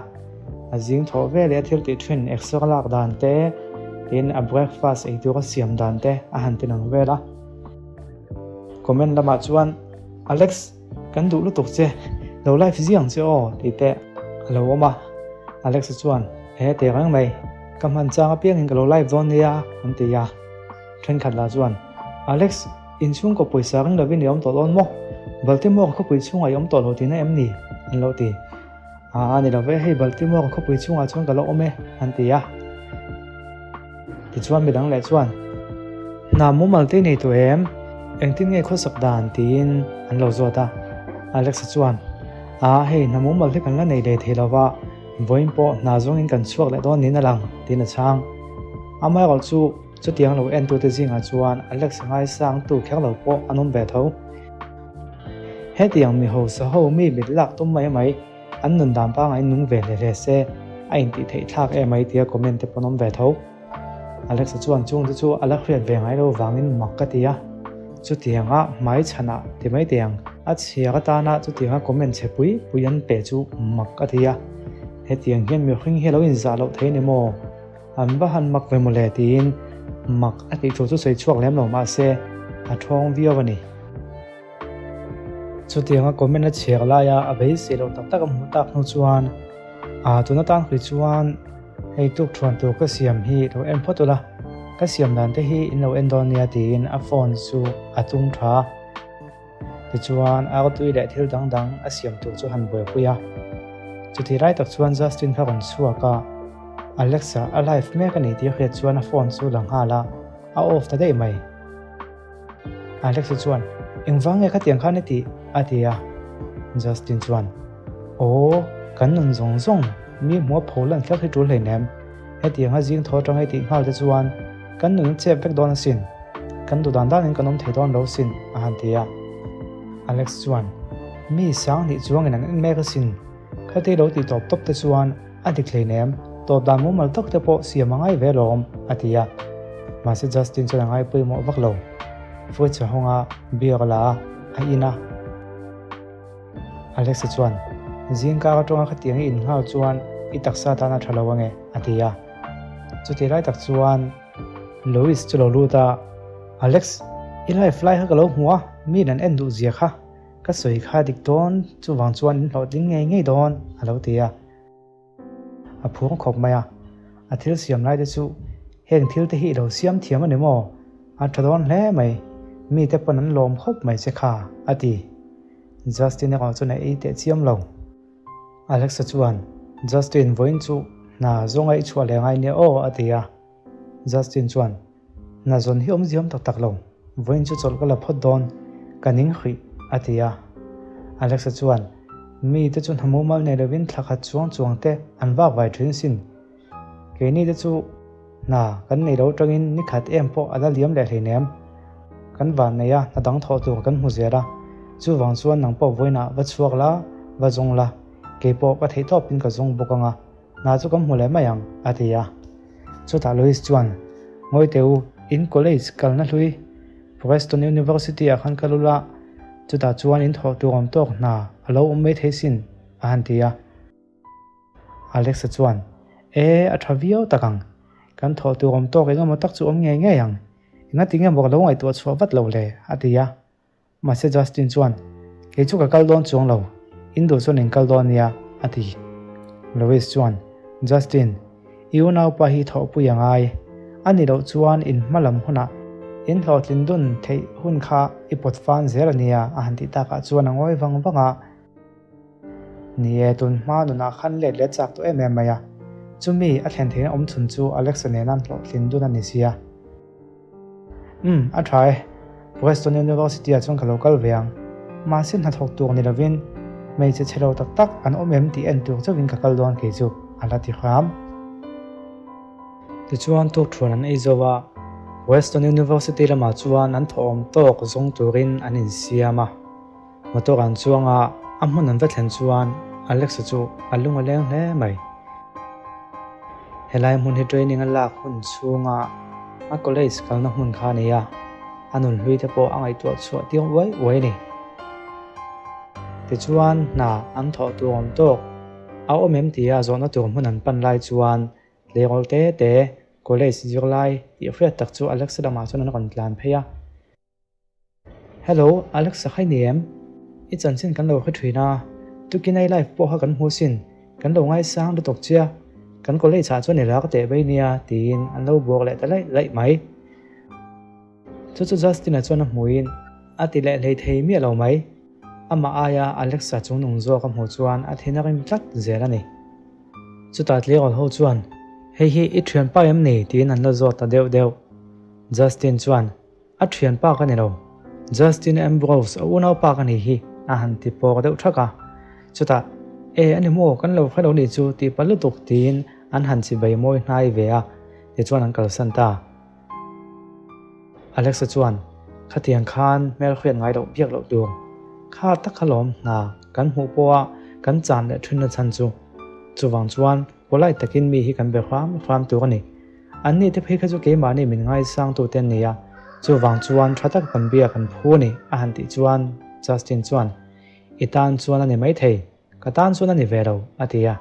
A: a zing thawh vel leh a thil tih thin exer lak dan te tin a breakfast ei tur a siam dan te a han ti lang vel a. Comment lamah chuan Alex kan duh lutuk che lo live ziang che aw tih te a lo awm a, Alex-a chuan he teh reng mai ka hman chang apiangin ka lo live dawn nia an ti a, thenkhat lah chuan Alex Inchhungkaw pawisa ring lovin i awm tawh dawn maw? Baltimore khawpui chhungah i awm tawh lo tihna em ni? An lo ti. Aa, ni lo ve, hei Baltimore khawpui chhungah chuan ka la awm e, an ti a. Tichuan midang leh chuan, Hna mumal te i nei tawh em? Engtin nge khawsak dan? tiin an lo zawt a. Alexa chuan, Aa, hei hna mumal hi kan la nei leh thei lo va, vawiin pawh hna zawngin kan chhuak leh dawn niin a lang, tiin a chhang. Amaherawhchu chu, Chutiang lo entute zingah chuan Alex ngaisangtu kher lo pawh an awm ve tho. Hetiang mi hausa ho mi mit lak tum mai mai, an nun dan pangai nung ve hle hle se, a intih theih thlak em mai tia comment te pawh an awm ve tho. Alex-a chuan chungte chu a la hriat ve ngai lo vangin mak ka ti a, chutianga hmai chhanah ti mai teh ang, a chhiar atana chutianga comment chhe pui pui an pe chu mak a ti a, hetiang hian mihring hi a lo inzah loh thei ni maw? An va han mak ve mawle tiin mak a tih thu chu sawi chhuak lem lo mahse a thawng viau a ni. Chutianga comment a chhiar laia a beisei loh tak tak a hmuh tak hnu chuan aa tuna tan hrui chuan hei tuk thuan tur ka siam hi lo en phawt ula, ka siam dan te hi in lo en dawn nia tiin a phone chu a tung tha. Tichuan, artui leh thil dang dang a siam tur chu han buaipui a. Chutih lai tak chuan Justin kha rawn chhuak a, Alexa a live mek a ni tih a hriat chuan a phone chu la nghal a, a off ta daih mai. Alexa chuan, Engvang nge khatiang khan i tih? a ti a. Justin chuan, Aw, kan nun zawng zawng, mi hmuh a pho lan kher hi tul hleinem. Hetianga zing thaw atanga i tih nghal te chuan kan nun a chep vek dawn asin, kan duh dan danin kan awm thei dawn lo sin, a han ti a. Alex chuan, Mi sang nih chuangin an en mek asin, khatei lo tih tawp tawp te chuan a dik hleinem, tawp dan mumal tak te pawh siam a ngai ve lawm, a ti a. Mahse Justin chuan a ngai pawimawh vak lo. Fridge a hawng a, beer a la a, a in a. Alexa chuan, Zingkar atanga khatiang i innghal chuan i taksa tan a tha lo ange, a ti a. Chutih lai tak chuan Louis chu lo lut a, Alex, i live lai kha ka lo hmu a, miin an en duh zia kha ka sawi kha dik dawn, chuvang chuan in hlawhtling ngei ngei dawn, a lo ti a. A phuang khawp mai a, a thil siam lai te chu heng thil te hi i lo siam thiam a ni maw? A tha dawn hle mai, mite pawn an lawm khawp mai che kha, a ti. Justin erawh chuan a ei teh chiam lo. Alexa chuan, Justin, vawiin chu hna zawnga i chhuah leh ngai nia aw, a ti a. Justin chuan, Hna zawn hi awmziam tak tak lo, vawiin chu chawlh ka la phawt dawn, ka ning hrih, a ti a. Alexa chuan, Mi te chu hna mumal nei lovin thla khat chuang chuang te an vak vai thin sin. Keini te chu hna kan nei lo atangin ni khat em pawh a la liam leh hleinem. Kan van nei a, hna dang thawh tur kan hmu zel a, chuvang chuan nang pawh vawiinah va chhuak la, va zawng la, keipawh ka theihtawpin ka zawng bawk ang a. Hna chu kan hmu leh mai ang, a ti a. Chutah Louis chuan, Ngawi teh u, in college kalna hlui Preston University ah khan kal ula, chutah chuan in thawh tur awm tawk hna a lo awm mai thei sin, a han ti a. Alexa chuan, E, a tha viau tak ang. Kan thawh tur awm tawk engemaw tak chu awm ngei ngei ang. Engati nge maw ka lo ngaihtuah chhuah vat lo le? a ti a. Mahse Justin chuan, Kei chu ka kal dawn chuang lo, in duh chuan in kal dawn nia, a ti. Louis chuan, Justin, i unaupa hi thawhpui a ngai. A ni loh chuan in hma lam hunah in hlawhtlin dun theih hun kha i pawt fan zel a nia, a han tih takah chuan a ngawi vang vang a. Ni e, tun hma nunah khan let leh chak tawh em em mai a. Chumi a thlen theihna awmchhun chu Alexa nena an hlawhtlin dun a ni sia. Umm, a tha e. Weston University ah chuan ka lo kal ve ang. Mahse hnathawk tur ni lovin hmeichhe chhe lo tak tak an awm em tih en tur chauhin ka kal dawn kei chu, a la ti hram. Tichuan tukthuan an ei zo a, Weston University lamah chuan an thawhawm tawk zawng turin an insiam a. Motor an chuang a, a hmun an va thlen chuan Alex-a chu a lung a leng hle mai. Helai hmun hi training a lak hun chhunga a college kalna hmun kha a ni a, a nunhlui te pawh a ngaihtuah chhuah tir uai uai a ni. Tichuan hna an thawh tur awm tawk a awm em tia zawhna tur hmun an pan lai chuan tleirawl te te college zirlai tih hriat tak chu Alex-a lamah chuan an rawn tlan phei a. Hello, Alexa khai ni em? I chanchin kan lo hre thin a, tukin ai live pawh kha kan hmu sin, kan lo ngaisang lutuk chia, kan college ah chuan i rak teh mai nia tiin an lo buak leh ta laih laih mai. Chu chu Justin-a chuan a hmuin a ti leh hlei thei miah lo mai. Amah aia Alexa chungnung zawk a hmuh chuan a thin a rim tlat zel a ni. Chutah tleirawl ho chuan, Hei hi i thianpa em ni? tiin an la zawt ta deuh deuh. Justin chuan, A thianpa ka ni lo. Justin Ambrose a unaupa ka nih hi a han ti pawk deuh thak a. Chutah, E, a ni maw, kan lo hre lo nih chu tih pah lutuk tiin an han chibai mawi hnai ve a, tichuan an kalsan ta. Alexa chuan, Khatiang khan hmel hriat ngai loh biak loh tur. Kha tak kha lawm hna kan hmuh pawha kan chan leh thinna chhan chu. Chuvang chuan Polite takin mi hi kan be hram hram tur a ni. Anni te phei kha chu keimahni min ngaisang tu te an ni a, chuvang chuan tha tak kan bia kan phu a ni a han tih chuan Justin chuan, I tan chuan a ni maithei, ka tan chuan a ni ve lo a ti a.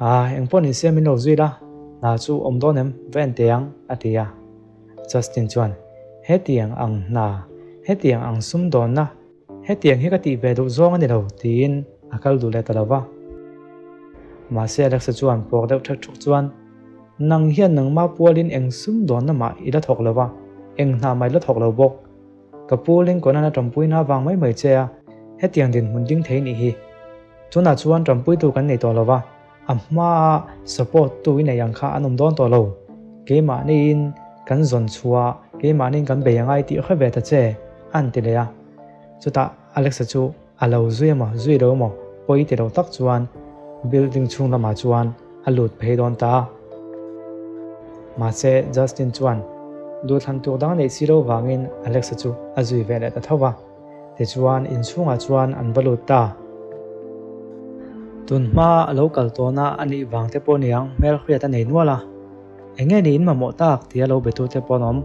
A: Ah, engpawh ni se min lo zui la, hna chu awm dawn em, va en teh ang a ti a. Justin chuan, Hetiang ang hna, hetiang ang sumdawnna, Hetiang hi ka tih ve duh zawng a ni lo, tiin a kal duh leh ta lo va. Mahse Alexa chuan pawk deuh ṭhek ṭhuk chuan, Nang hian nangmah pualin eng sum dawnna mah i la thawk lo va, eng hna mah i la thawk lo bawk. Ka pu Lincoln-a'n a ṭanpuina avang mai mai che a, hetiang dinhmun ding thei nih hi. Tunah chuan ṭanpuitu kan nei tawh lo va, a hmaa support tu i nei ang kha an awm dawn tawh lo. Keimahniin kan zawn chhuah, keimahniin kan bei angai tih hre ve ta che, a han ti leh a. Chutah Alexa chu a lo zui emaw zui lo emaw pawi ti lo tak chuan building chhung lamah chuan a lut phei dawn ta a. Mahse Justin chuan duhthlan tur dang a neih si lo vangin Alexa chu a zui ve leh ta tho va. Tichuan inchhungah chuan an va lut ta. Tun hma a lo kal tawhna a nih vang te pawh niang hmel hriat a nei nual a. Eng nge niin mamawh tak tia lo betu te pawh an awm.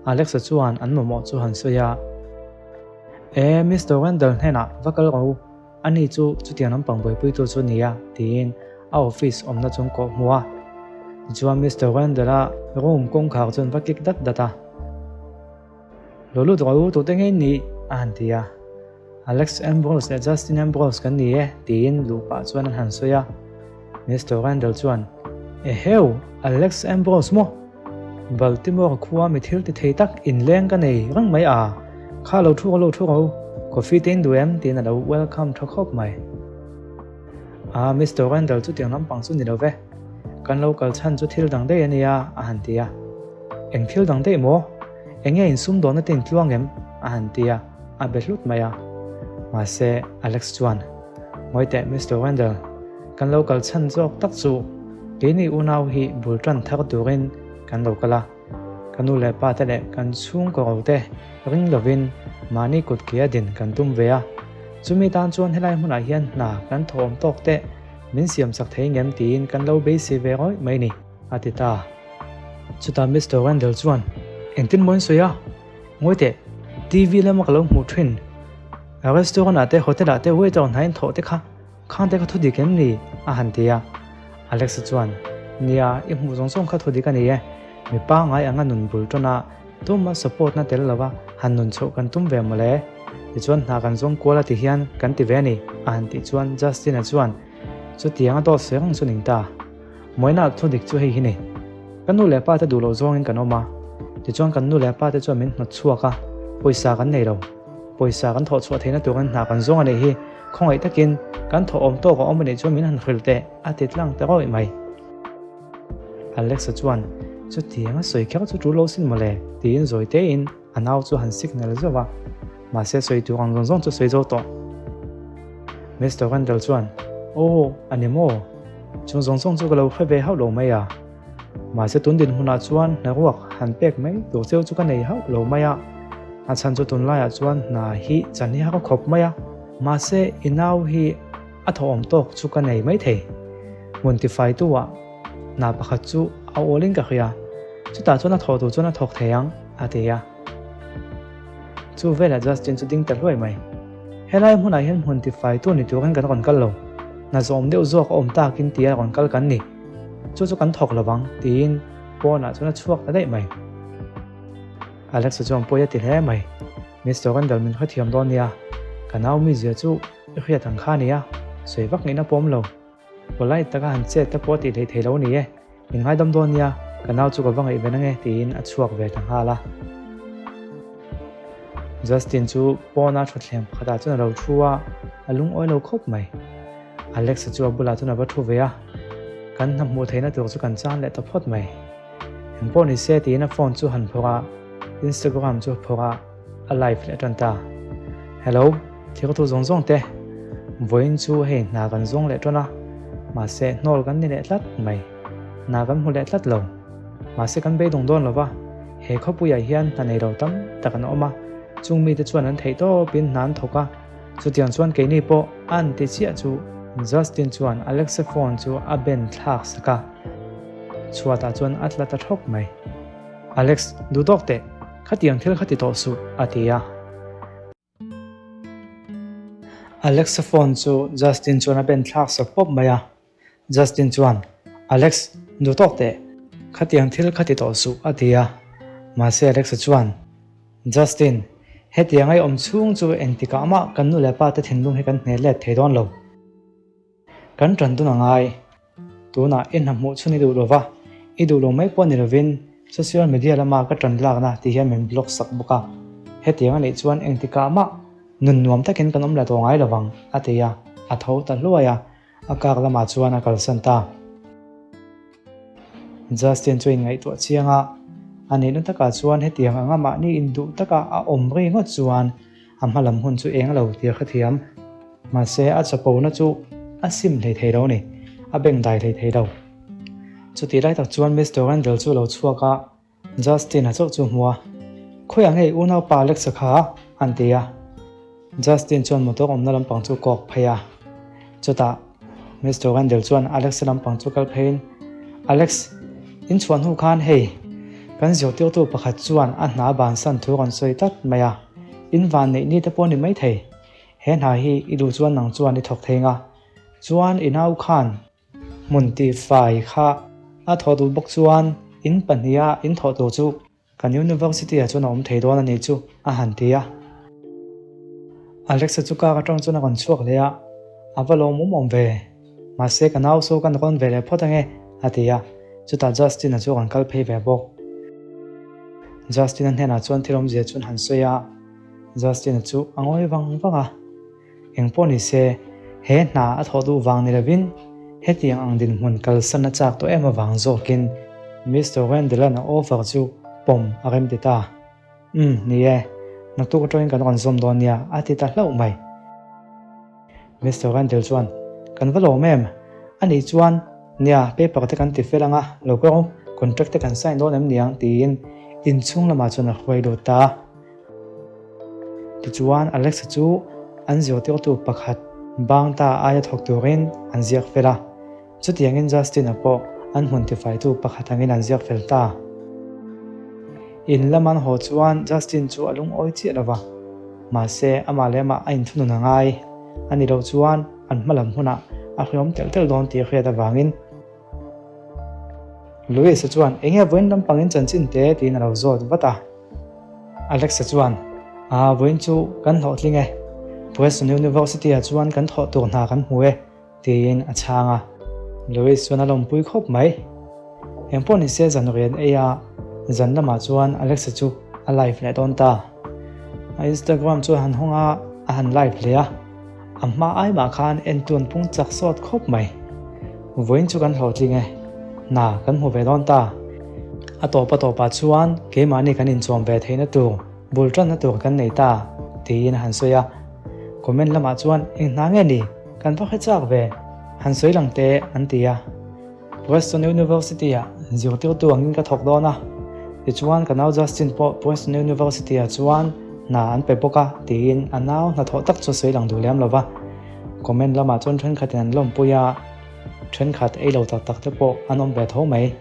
A: Alexa chuan an mamawh chu han sawi a. E, Mister Wendell hnenah va kal rawh u, ani chu chutiang lampang buaipuitu chu nia, tiin a office awmna chu an kawh hmu a. Tichuan Mister Wendell-a room kawngkhar chu an va kik dat dat a. Lo lut rawh u, tute ngei nih? a han ti a. Alex Ambrose leh Justin Ambrose kan ni e, tiin luh pah chuan an han sawi a. Mister Randall chuan, Eheu, Alex Ambrose maw? Baltimore khua mi thil ti thei tak inleng ka nei reng mai a, kha lo thu rawh lo thu rawh u, coffee te in duh em? tiin a lo welcome tha khawp mai. Ah, Mister Randall chu tiang lampang chu ni lo ve, kan lo kal chhan chu thil dang daih a nia, a han ti a. Eng thil dang daih maw? Eng nge insumdawnna te intluang em? a han ti a, a be hlut mai a. Mahse, Alex chuan, Ngawi teh, Mister Randall, kan lo kal chhan zawk tak chu keini unau hi bul tan thar turin kan lo kal a. Ka nu leh pa te leh kan chhungkaw ro te ring lovin mahni kut ke a din kan tum ve a. Chumi tan chuan helai hmunah hian hna kan thawhawm tawk teh min siamsak thei ngem tiin kan lo beisei ve rawih mai ni, a ti ta. Chutah Mister Randall chuan, Engtin maw in sawi a? Ngawi teh, TV lama ka lo hmuh thin. Restaurant ah te hotel ah te waiter hna in thawh te kha, khang te kha thu dik em ni? a han ti a. Alexa chuan, Nia, i hmuh zawng zawng kha thu dik a ni e. Mi pangngai anga nun bul tawn a, tuma support na tel lova han nun chhoh kan tum ve mawle. Tichuan hna kan zawng kual a ti hian kan ti ve a ni, a han tih chuan Justin-a chuan, Chutiang a dawt sawi reng chu ning ta. Mawina thu dik chu hei hi ni. Ka nu leh pa te duh loh zawngin kan awm a, tichuan kan nu leh pa te chuan min hnawt chhuak a, pawisa kan nei lo. Pawisa kan thawh chhuah theihna turin hna kan zawng a nih hi, khawngaih takin kan thawh awm tawk a awm a nih chuan min han hrilh teh a ti tlang ta rawih mai. Alexa chuan, Chutiang a sawi kher chu tul lo sin mawle, tiin zawi tein a nau chu han signal zauh a, mahse sawi tur ang zawng zawng chu sawi zo tawh. Mister Randall chuan, Aw, a ni maw? Chung zawng zawng chu ka lo hre ve hauh lo mai a. Mahse tun dinhmunah chuan hna ruak han pek mai tur cheu chu ka nei hauh lo mai a. A chhan chu tunlaiah chuan hna hi chan hi har khawp mai a. Mahse i nau hi a thawhawm tawk chu ka nei mai thei. Hmun tifaitu-ah hna pakhat chu a awlin ka hria. Chutah chuan a thawh tur chuan a thawk thei ang, a ti a. Chu velah Justin chu ding ta hluai mai. Helai hmunah hian hmun tifaitu ni turin kan rawn kal lo. Hna zawm deuh zawk a awm takin tia rawn kal kan ni. Chu chu kan thawk lo vang, tiin pawnah chuan a chhuak ta daih mai. Alexa chuan pawi a ti hle mai. Mister Randall min hrethiam dawn nia, ka nau mizia chu i hriat ang kha nia, sawi vak ngaihna pawm lo. Polite taka han chet te pawh a tih hleih thei lo a ni e. Min ngaidam dawn nia, ka nau chu ka va ngaih ve nang e, tiin a chhuak ve ta nghal a. Justin chu pawna thutthleng pakhatah chuan a lo thu a, a lungawi lo khawp mai. Alexa chu a bulah chuan a va thu ve a, kan hna hmuh theihna tur chu kan chan leh ta phawt mai. Engpawh ni se tiin a phone chu han phawrh a, Instagram chu a phawrh a, a live leh tan ta. Hello, thirtu zawng zawng te, vawiin chu hei hna kan zawng leh tan a, mahse hnawl kan ni leh tlat mai, hna kan hmu leh tlat lo. Mahse kan beidawng dawn lo va, he khawpuiah hian hna nei lo tam tak an awm a, chung mite chuan an theih tawpin hna an thawk a, chutiang chuan keini pawh an ti chiah chu. Justin chuan Alexa phone chu a ben thlak sak a, chhuatah chuan a tla ta thawk mai. Alex, duh tawk teh, khatiang thil kha ti tawh suh, a ti a. Alexa phone chu Justin chuan a ben thlak sak pawp mai a. Justin chuan, Alex, duh tawk teh, khatiang thil kha ti tawh suh, a ti a. Mahse Alexa chuan, Justin, hetiang ai awm chhung chu engtikah mah kan nu leh pa te thinlung hi kan hne let thei dawn lo. Kan tan dun a ngai. Tunah i hna hmuh chhun i duh lo va, i duh lo mai pawh ni lovin social media lama ka tan lakna tih hian min block sak bawk a. Hetiang a nih chuan engtikah mah nun nuam takin kan awm leh tawh ngai lovang, a ti a, a tho ta hluai a. A kak lamah chuan a kalsan ta. Justin chu inngaihtuah chiang a, a nihna takah chuan hetiang anga mahni induh taka a awm ri ngawt chuan a hma lam hun chu eng lo tih a hrethiam. Mahse, a chapona chu a sim hlei thei lo a ni, a bengdai hlei thei lo. Chutih lai tak chuan Mister Randall chu a lo chhuak a, Justin a chauh chu hmu a, Khawiah nge i unaupa Alexa kha? an ti a. Justin chuan motor awmna lampang chu kawk phei a. Chutah Mister Randall chuan Alexa lampang chu kal pheiin, Alex, in chhuah hnu khan hei, kan zirtirtu pakhat chuan a hna bansan thu rawn sawi tlat mai a, in van neih ni te pawh ni maithei. He hna hi i duh chuan nang chuan i thawk thei nga. Chuan i nau khan Hmun tihfai kha a thawh duh bawk chuan in pahniha in thawh tur chu Kan university ah chuan a awm thei dawn a nih chu, a han ti a. Alexa chu kar atang chuan a rawn chhuak leh a, A va lawmawm awm ve. Mahse ka nau saw kan rawn ve leh phawt ange, a ti a. Chutah Justin-a chu a rawn kal phei ve bawk. Justin-a hnenah chuan thil awmzia chu an han sawi a, Justin-a chu a ngawi vang vang a. Eng pawh ni se, he hna a thawh duh vang ni lovin hetiang ang dinhmun kalsan a chak tawh em avang zawkin Mister Wendell-a'n a offer chu pawm a rem ti ta. Umm, ni e, naktuk atangin kan rawn zawm dawn nia, a ti ta hlauh mai. Mister Wendell chuan, Kan va lawm em? A nih chuan, nia, paper te kan ti fel ang a, lo kawng u, contract te kan sign dawn em niang, tiin inchhung lamah chuan a hruai lut ta. Tichuan, Alexa chu an zirtirtu pakhat bang ta aia thawk turin an ziak fel a. Chutiangin Justin-a pawh an hmun tifaitu pakhat angin an ziak fel ta. In lam an haw chuan Justin chu a lungawi chiah lo va. Mahse, amah leh amah a inthunun a ngai. A ni loh chuan an hma lam hunah a hriawm telh telh dawn tih a hriat avangin Louis-a chuan enge vawiin lampangin chanchin te tiin a lo zawt vat a. Alexa chuan, Aa, vawiin chu kan hlawhtling e. Preston University-ah chuan kan thawh tur hna kan hmu e, tiin a chhang a. Louis chuan a lawmpui khawp mai. Eng pawh ni se zan rian ei a, zan lamah chuan Alexa chu a live leh dawn ta. A Instagram chu a han hawng a, a han live hle a. A hma ai mah khan entu an pung chak sawt khawp mai. Vawiin chu kan hlawhtling e. Hna kan hmu ve dawn ta. A tawp a tawpah chuan keimahni kan inchawm ve theihna tur, bul tanna tur kan nei ta, tiin a han sawi a. Comment lamah chuan eng hna nge ni? Kan va hre chak ve. Han sawi lang teh an ti a. Preston University-ah zirtirtu angin ka thawk dawn a, tichuan ka nau Justin pawh Preston University-ah chuan hna an pe bawk a, tiin a nau hnathawh tak chu a sawi lang duh lem lo va. Comment lamah chuan thenkhatin an lawmpui a, thenkhat ei lo tak tak te pawh an awm ve tho mai.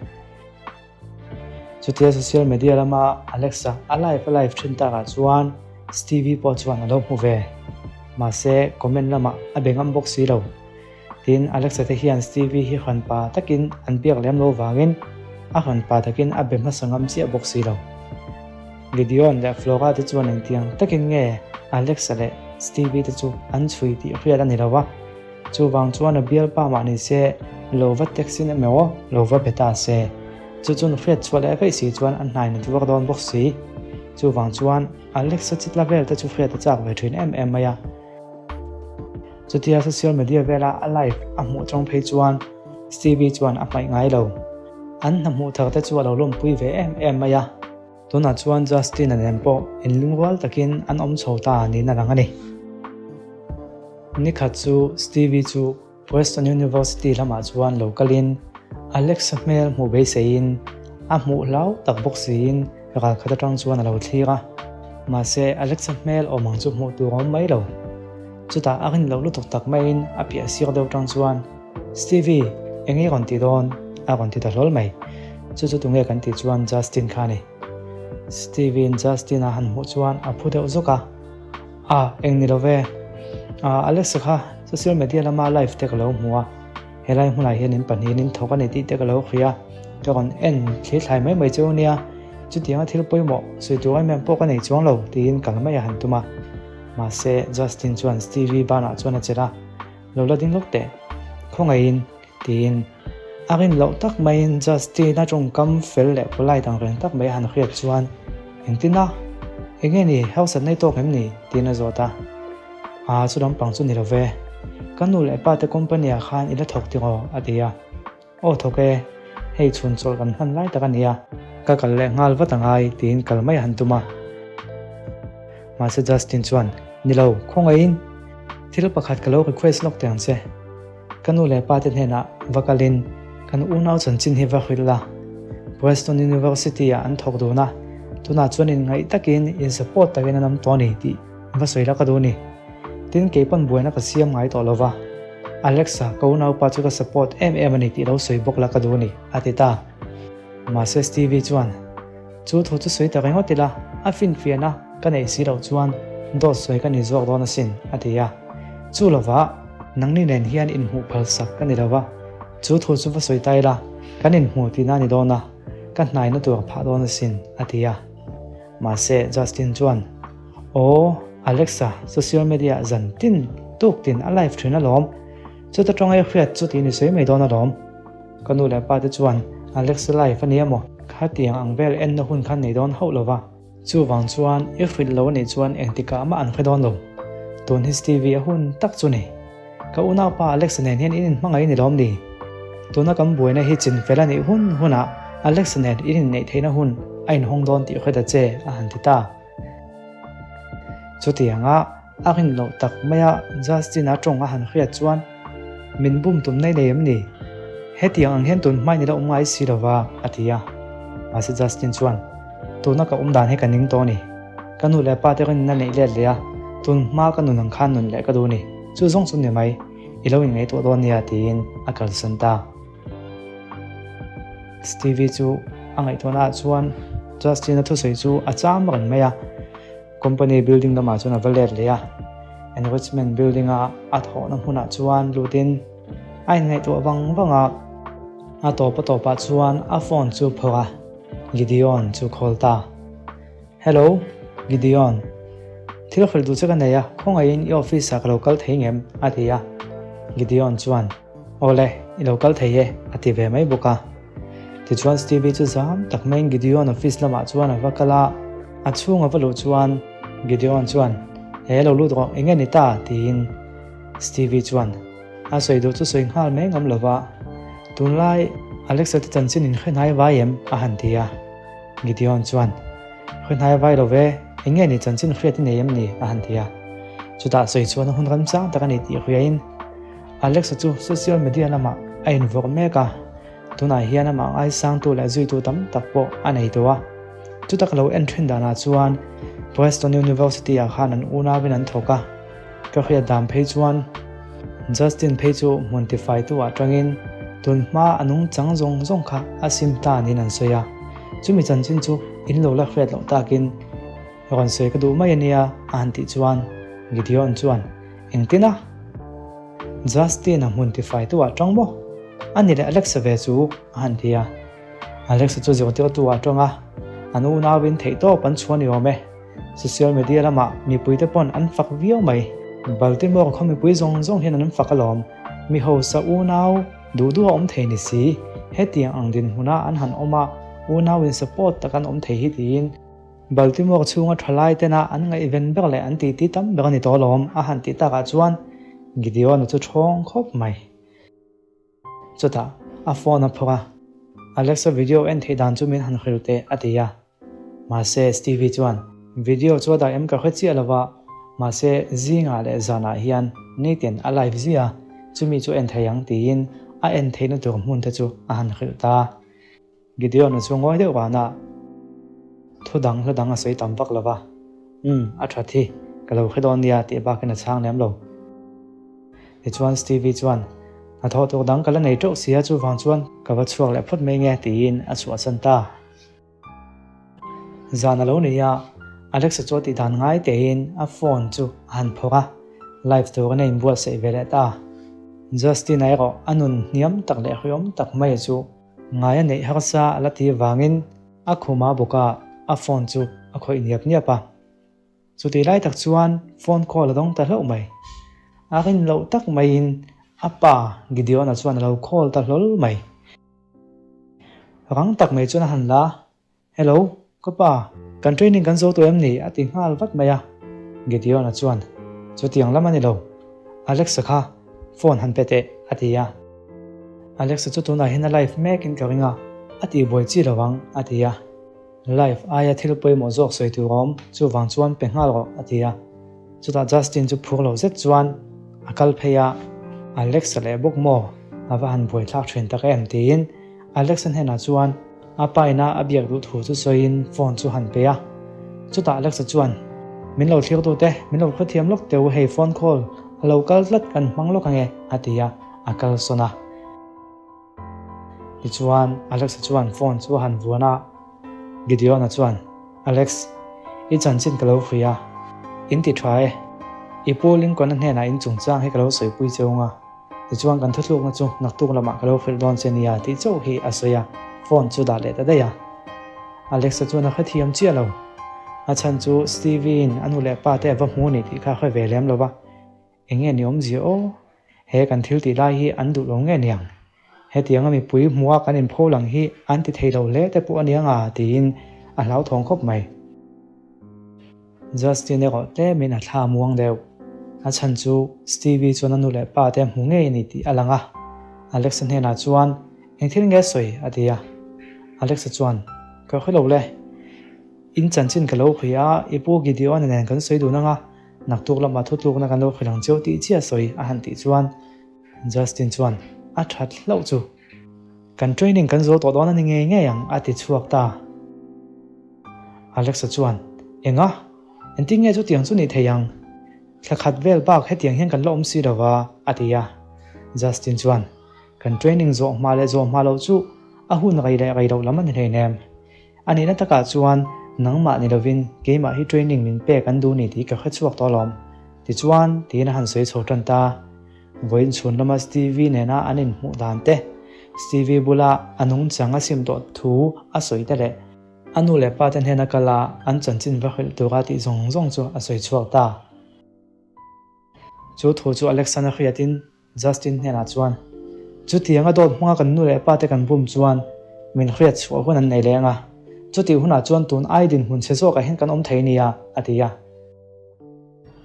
A: Chutia social media lama Alexa a live a live thin takah chuan Stevie pawh chuan a lo hmu ve. Mahse comment lamah a be ngam bawk si lo. Tin, Alexa te hian Stevie hi hranpa takin an biak lem lo vangin a hranpa takin a be hmasa ngam chiah bawk si lo. Gideon leh Flora te chuan engtiang takin nge Alexa leh Stevie te chu an chhui tih hriat a ni lo va, chuvang chuan a bialpa mah ni se lo va text in emaw lo va be ta se, chu chun hriat chhuah leh vaih si chuan a hnai nat vak dawn bawk si. Chuvang chuan Alexa chitla vel te chu hriat a chak ve thin em em mai a. Chutia social media vela a live a hmuh tawng phei chuan Stevie chuan a hmaih ngai lo. An hna hmuh thar te chu a lo lawmpui ve em em mai a. Tunah chuan Justin-a nen pawh inlungrual takin an awm chho ta niin a lang a ni. Nikhat chu Stevie chu Preston University lamah chuan lo kalin Alex-a hmel hmuh beiseiin a hmuh hlau tak bawk siin ral khat atang chuan a lo thlir a. Mahse, Alex-a hmel awm ang chu hmuh tur a awm mai lo. Chutah a rin loh lutuk tak maiin a piah sir deuh tang chuan, Stevie, eng nge rawn ti dawn? a rawn ti ta hlawl mai. Chu chu tunge kan tih chuan Justin kha a ni. Stevie-in Justin-a han hmuh chuan a phu deuh zawk a. A, eng ni lo ve. A, Alex-a kha social media lama live te ka lo hmu a, helai hmunah hian in pahnihin in thawk a ni tih te ka lo hria a, ka rawn en thli thlai mai mai cheu nia, chutianga thil pawimawh sawi tur em em pawh ka nei chuang lo tiin kal mai a han tum a. Mahse, Justin chuan Stevie banah chuan a chelh a, Lo la ding lawk teh, khawngaihin. Tiin a rin loh tak maiin Justin-a tawngkam fel leh polite ang reng tak mai a han hriat chuan, Engtin a? Enge ni? Hausat nei tawk em ni? tiin a zawt a. Aa, chu lampang chu ni lo ve. Ka nu leh pa te company ah khan i la thawk tiraw? a ti a. Aw thawk e, hei chhun chawlh kan hman lai tak a nia. Ka kal leh nghal vat angai tiin kal mai a han tum a. Mahse Justin chuan, Ni lo, khawngaihin thil pakhat ka lo request lawk teh ang che. Ka nu leh pa te hnenah va kalin kan unau chanchin hi va hrilh la. Preston University ah an thawk dun a, tunah chuan inngaih takin in support takin an awm tawh a ni tih va sawi la ka duh a ni. Tin, kei pawn buaina ka siam ngai tawh lo va, Alexa, ka unaupa chu ka support em em a ni tih lo sawi bawk la ka duh a ni, a ti ta. Mahse Stevie chuan. Chu thu chu sawi ta ringawt ila, a finfiahna ka neih si loh chuan dawt sawi ka ni zawk dawn asin, a ti a. Chu lovah, nangni nen hian inhmuh phal sak ka ni lo va, chu thu chu va sawi ta ila, kan inhmu tihna a ni dawn a, ka hnaina tur a phah dawn asin, a ti a. Mahse, Justin chuan, Aw, Alexa, social media zan tin tuk tin a live thin alawm. Chuta tawng ei hriat chu tiin i sawi mai dawn alawm. Ka nu leh pa te chuan, Alexa live a nia maw? Khatiang ang vel enna hun khan nei dawn hauh lo va. Chuvang chuan i hrilh lo anih chuan engtikah mah an hre dawn lo. Tun hi Stevie a hun tak chu ni. Ka unaupa Alexa nen hian in inhmangaih ni lawm ni? Tuna kan buaina hi chin fel anih hun hunah Alexa nen in inneih theihna hun a inhawng dawn tih hre ta che a han ti ta. Chutianga a rin loh tak maia Justin-a tawng a han hriat chuan min bum tum nei nei em ni? Hetiang ang hian tun hmain i la awm ngai si lo va, a ti a. Mahse Justin chuan, Tuna ka awm dan hi ka ning tawh a ni. Ka nu leh pa te rinna neih let leh a, tun hma ka nun ang khan nun leh ka duh a ni. Chu zawng chu ni mai, i lo inngaihtuah dawn nia, tiin a kalsan ta. Stevie chu a ngaihtuahnaah chuan Justin-a thusawi chu a cham reng mai a. Company building lamah chuan a va let leh a, Enrichment building-a a thawhna hmunah chuan lutin a inngaihtuah vang vang a. A tawp a tawpah chuan a phone chu phawrh a, Gideon chu call ta. Hello, Gideon. Thil hrilh duh che ka nei a, khawngaihin i office-ah ka lo kal thei ngem? a ti a. Gideon chuan, Awle, i lo kal thei e, a ti ve mai bawk a. Tichuan Stevie chu zam tak maiin Gideon office lamah chuan a va kal a, a chhung a va luh chuan Gideon chuan, He lo lut rawh, eng nge ni ta? tiin Stevie chuan a sawi duh chu sawi nghal mai ngam lo va, Tunlai Alexa te chanchin in hre hnai vai em? a han ti a. Gideon chuan, Hre hnai vai lo ve, eng nge ni chanchin hriat i nei em ni? a han ti a. Chutah sawi chuan a hun ramchang tak a ni tih hriain Alexa chu social media lamah a invawrh mek a, tunah hian amah ngaisangtu leh zuitu tam tak pawh a nei tawh a. Chuta ka lo en thin danah chuan Preston University-ah khan an unauin an thawk a, ka hriat dan phei chuan Justin phei chu hmun tifaitu ah tangin tun hma a nungchang zawng zawng kha a sim ta niin an sawi a, chumi chanchin chu in lo la hriat loh takin rawn sawi ka duh mai a nia a han tih chuan Gideon chuan Engtin a? Justin a hmun tifaitu ah tang maw? A ni leh Alexa ve chu a han ti a, Alexa chu zirtirtu ah tawng a, an unauin theihtawp an chhuah ni awm e. Social media lamah mipuite pawn an fak viau mai. Baltimore khaw mipui zawng zawng hian an fak alawm. Mi hausa unau duh duh a awm thei ni si. Hetiang ang dinhmuna an han awm a, unau in support tak an awm thei hi tiin Baltimore chhunga thalai tena an ngaihven ber leh an titi tam ber a ni tawh alawm a han tih takah chuan Gideon-a chu thawng khawp mai. Chutah a phone a phawrh a, Alexa video en theih dan chu min han hrilh teh a ti a. Mahse Stevie chuan, Video chu a dah em ka hre chiah lo va, mahse zingah leh zanah hian nitin a live zia a, chumi chu en thei ang tiin a en theihna tur hmun te chu a han hrilh ta. Gideon-a chu ngawi deuh vanah thu dang hla dang a sawi tam vak lo va, Umm, a that hi, ka lo hre dawn nia tih bakin a chhang lem lo. Tichuan Stevie chuan, Hnathawh tur dang ka la nei teuh sia chuvang chuan ka va chhuak leh phawt mai nge tiin a chhuahsan ta. Zan a lo ni a, Alexa chu a tih dan ngai tein a phone chu a han phawrh a, live turin a inbuatsaih ve leh ta. Justin-a erawh a nun hniam tak leh hriawm tak mai chu ngai a neih harsa a la ti vangin a khuma bawka a phone chu a khawih niap niap a. Chutih lai tak chuan phone call a dawng ta hlauh mai. A rin loh tak maiin a pa Gideon-a chuan a lo call ta hlawl mai. Rang tak mai chuan a han la, Hello, ka pa, kan training kan zo tawh em ni? a ti nghal vat mai a. Gideon-a chuan, Chutiang lam a ni lo, Alexa kha phone han pe teh, a ti a. Alexa chu tunah hian a live mekin ka ring a, a tihbuai chi lo ang, a ti a. Live aia thil pawimawh zawk sawi tur awm, chuvang chuan pe nghal rawh, a ti a. Chutah Justin chu phur lo zet chuan a kal phei a, Alex-a leh bawk maw? A va han buaithlak thin tak em? tiin Alex-a hnenah chuan a pa ina a biak duh thu chu sawiin phone chu han pe a. Chutah Alex-a chuan, Min lo thlir tute, min lo hrethiam lawk teh u, hei phone call a lo kal tlat kan hmang lawk ange, a ti a, a kalsawn a. Tichuan, Alex-a chuan phone chu a han vuan a, Gideon-a chuan, Alex, i chanchin ka lo hria a, in ti tha e. I pu Lincoln-a hnenah in chungchang hi ka lo sawipui che ung a, tichuan kan thuthlukna chu naktuk lamah ka lo hrilh dawn che nia tih chauh hi a sawi a, phone chu dah leh ta daih a. Alex-a chuan a hrethiam chiah lo. A chhan chu Stevie-in a nu leh pa te a va hmu a ni tih kha a hre ve lem lo va. Eng nge ni awmzia aw? He kan thil tih lai hi an duh lo nge niang? Hetianga mipui hmua kan inpho lang hi an ti thei lo hle te pawh a nia nga tiin a hlauthawng khawp mai. Justin erawh tlemin a thla muang deuh. A chhan chu Stevie chuan a nu leh pa te a hmu ngei a ni tih a lang a. Alexa hnenah chuan eng thil nge sawi a ti a. Alexa chuan, Ka hre lo le. In chanchin ka lo hria a, i pu Gideon-a nen kan sawi dun anga naktuk lamah thutlukna kan lo hrilh ang cheu tih chiah sawi a han tih chuan Justin chuan a that hlauh chu kan training kan zo tawh dawn a ni ngei ngei ang a ti chhuak ta. Alexa chuan Enga? Engtin nge chutiang chu nih thei ang? Thla khat vel bak hetiang hian kan la awm si lo va a ti a. Justin chuan Kan training zawh hma leh zawh hma loh chu a hun rei leh rei loh lam a ni hleinem. A nihna takah chuan nangmah ni lovin keimah hi training min pek an duh ni tih ka hre chhuak tawh alawm. Tichuan, tiin a han sawi chho tan ta. Vawiin chhun lama Stevie nena an inhmuh dan te, Stevie bula a nungchang a sim tawh thu a sawi te leh a nu leh pa te hnena kal a an chanchin va hrilh tura tih zawng zawng chu a sawi chhuak ta. Chu thu chu Alexander hriatin Justin hnenah chuan, Chutianga dawt hmanga kan nu leh pa te kan bum chuan min hriat chhuah hun an nei leng a, chutih hunah chuan tun ai dinhmun chhe zawkah hian kan awm thei nia, a ti a.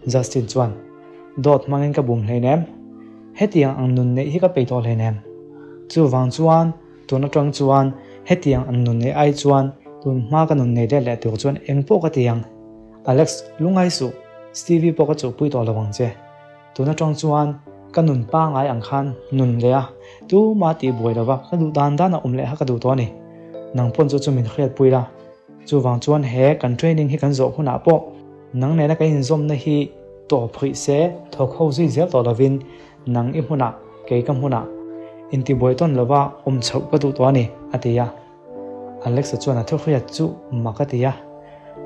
A: Justin chuan, Dawt hmangin ka bum hleinem, hetiang ang nun neih hi ka peih tawh hleinem. Chuvang chuan tun atang chuan hetiang ang nun neih ai chuan tun hma ka nun nei let leh tur chuan eng pawh ka ti ang. Alex, lungngai suh, Stevie pawh ka chuhpui tawh lo ang che. Tun atang chuan ka nun pangai ang khan nun leh a, tuma tih buai lova ka duh dan dan a awm leh kha ka duh tawh a ni. Nang pawn chu chu min hriatpui la, chuvang chuan he kan training hi kan zawh hunah pawh nang nena kan inzawmna hi tawp hrih se thawk ho zui zel tawh lovin nang i hmunah kei ka hmunah intibuai tawn lova awm chhoh ka duh tawh a ni, a ti a. Alexa chuan a thuhriat chu mak a ti a,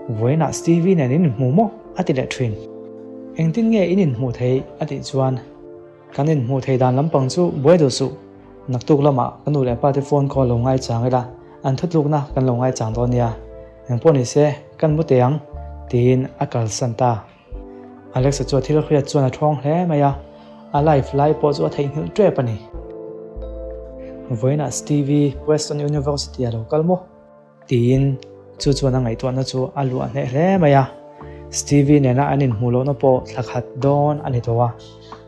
A: Vawiinah Stevie nen in inhmu maw? a ti leh thin. Engtin nge in inhmuh thei? a tih chuan, Kan inhmuh thei dan lampang chu buai duh suh. Naktuk lamah ka nu leh pa te phone call lo ngaichang ila, an thutlukna kan lo ngaichang dawn nia. Engpawh ni se, kan mu teh ang, tiin a kalsan ta. Alexa chu a thil hriat chuan a thawng hle mai a, a life lai pawh chu a theihnghilh tep a ni. Vawiinah Stevie Weston University a lo kal maw? tiin chu chuan a ngaihtuahna chu a luah hneh hle mai a. Stevie nena an inhmuh lohna pawh thla khat dawn a ni tawh a,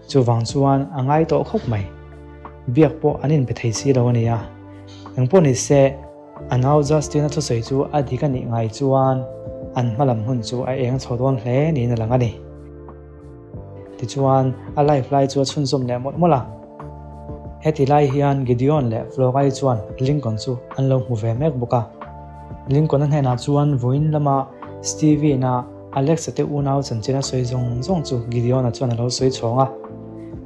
A: chuvang chuan a ngai tawh khawp mai. Biak pawh an inbe thei si lo a ni a, engpawh ni se, A nau Justin-a thusawi chu a dik a nih ngai chuan an hma lam hun chu a eng chho dawn hle niin a lang a ni. Tichuan, a live lai chu a chhunzawm leh mawlh mawlh a. Heti lai hian Gideon leh Flora-i chuan Lincoln chu an lo hmu ve mek bawk a. Lincoln-a hnenah chuan vawiin lama Stevie-na Alex-a te unau chanchin a sawi zawng zawng chu Gideon-a chuan a lo sawi chhawng a.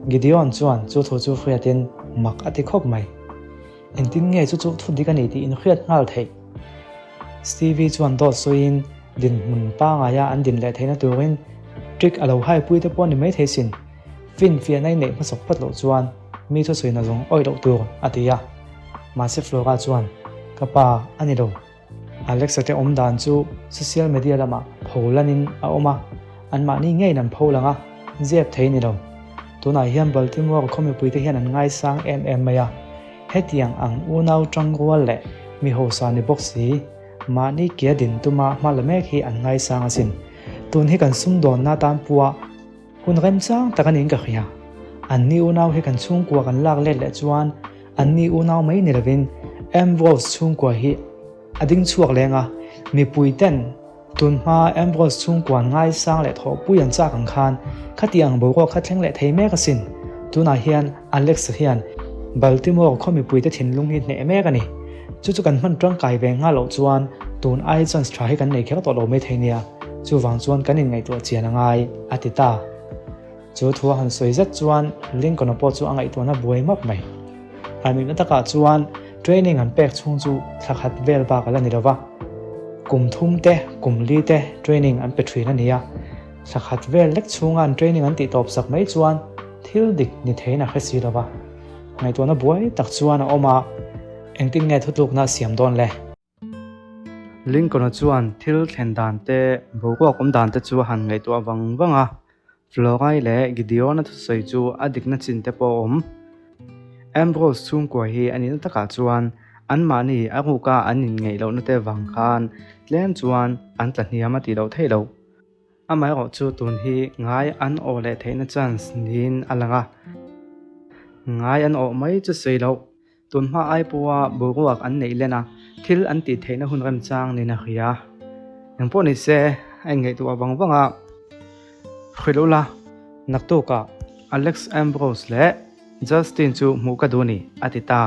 A: Gideon chuan chu thu chu hriatin mak a ti khawp mai. Engtin nge chu chu thu dik a ni tih in hriat nghal theih? Stevie chuan dawt sawiin dinhmun pangaia an din leh theihna turin trick a lo haipui te pawh a ni maithei sin. Finfiahna i neih hmasak phawt loh chuan mi thusawina zawng awih loh tur a ti a. Mahse Flora chuan, Ka pa a ni lo. Alexa te awm dan chu social media lamah pho lanin a awm a, anmahni ngeiin an pho lang a, zep thei ni lo. Tunah hian Baltimore khaw mipuite hian an ngaisang em em mai a, hetiang ang unau tangrual leh mi hausa ni bawk si, mahni kia din tuma hma la mek hi an ngaisang asin. Tun hi kan sumdawnna tan pua hun remchang tak a niin ka hria. Anni unau hi kan chhungkua kan lak let leh chuan Anni unau mai ni lovin Ambrose chhungkua hi a ding chhuak leng a, mipui ten tun hma Ambrose chhungkua an ngaisang leh thawhpui an chak ang khan khati ang boruak kha thleng leh thei mek asin. Tunah hian Alex hian Baltimore khaw mipuite thinlung hi hneh mek a ni. Chu chu kan hman tangkai ve nghal loh chuan tun ai chance tha hi kan nei kher tawh lo mai thei nia, chuvang chuan kan inngaihtuah chian a ngai, a ti ta. Chu thu a han sawi zet chuan Lincoln-a pawh chu a ngaihtuahna buai map mai. A nihna takah chuan training an pek chhung chu thla khat vel bak a la ni lo va, kum thum te, kum li te training an pe thin a ni a. Thla khat vel lek chhunga an training an tih tawp sak mai chuan thil dik ni theiin a hre si lo va. Ngaihtuahna buai tak chuan a awm a, engtin nge thutlukna a siam dawn le? Lincoln-a chuan thil thlen dan te, boruak awm dan te chu a han ngaihtuah vang vang a. Florai leh Gideon-a thusawi chu a dikna chin te pawh a awm. Ambrose chhungkua hi a nihna takah chuan anmahni a ruka an inngeih lohna te vang khan tlem chuan an tla hniam a tih loh theih loh. Amaherawh chu tun hi ngai an awh leh theihna chance niin a lang a, ngai an awh mai chu sawi loh. Tun hma ai pawha boruak an neih len a, thil an tih theihna hun remchang niin a hria. Eng pawh ni se, a inngaihtuah vang vang a, Hrilh ula, naktukah Alex Ambrose leh Justin chu hmuh ka duh a ni, a ti ta.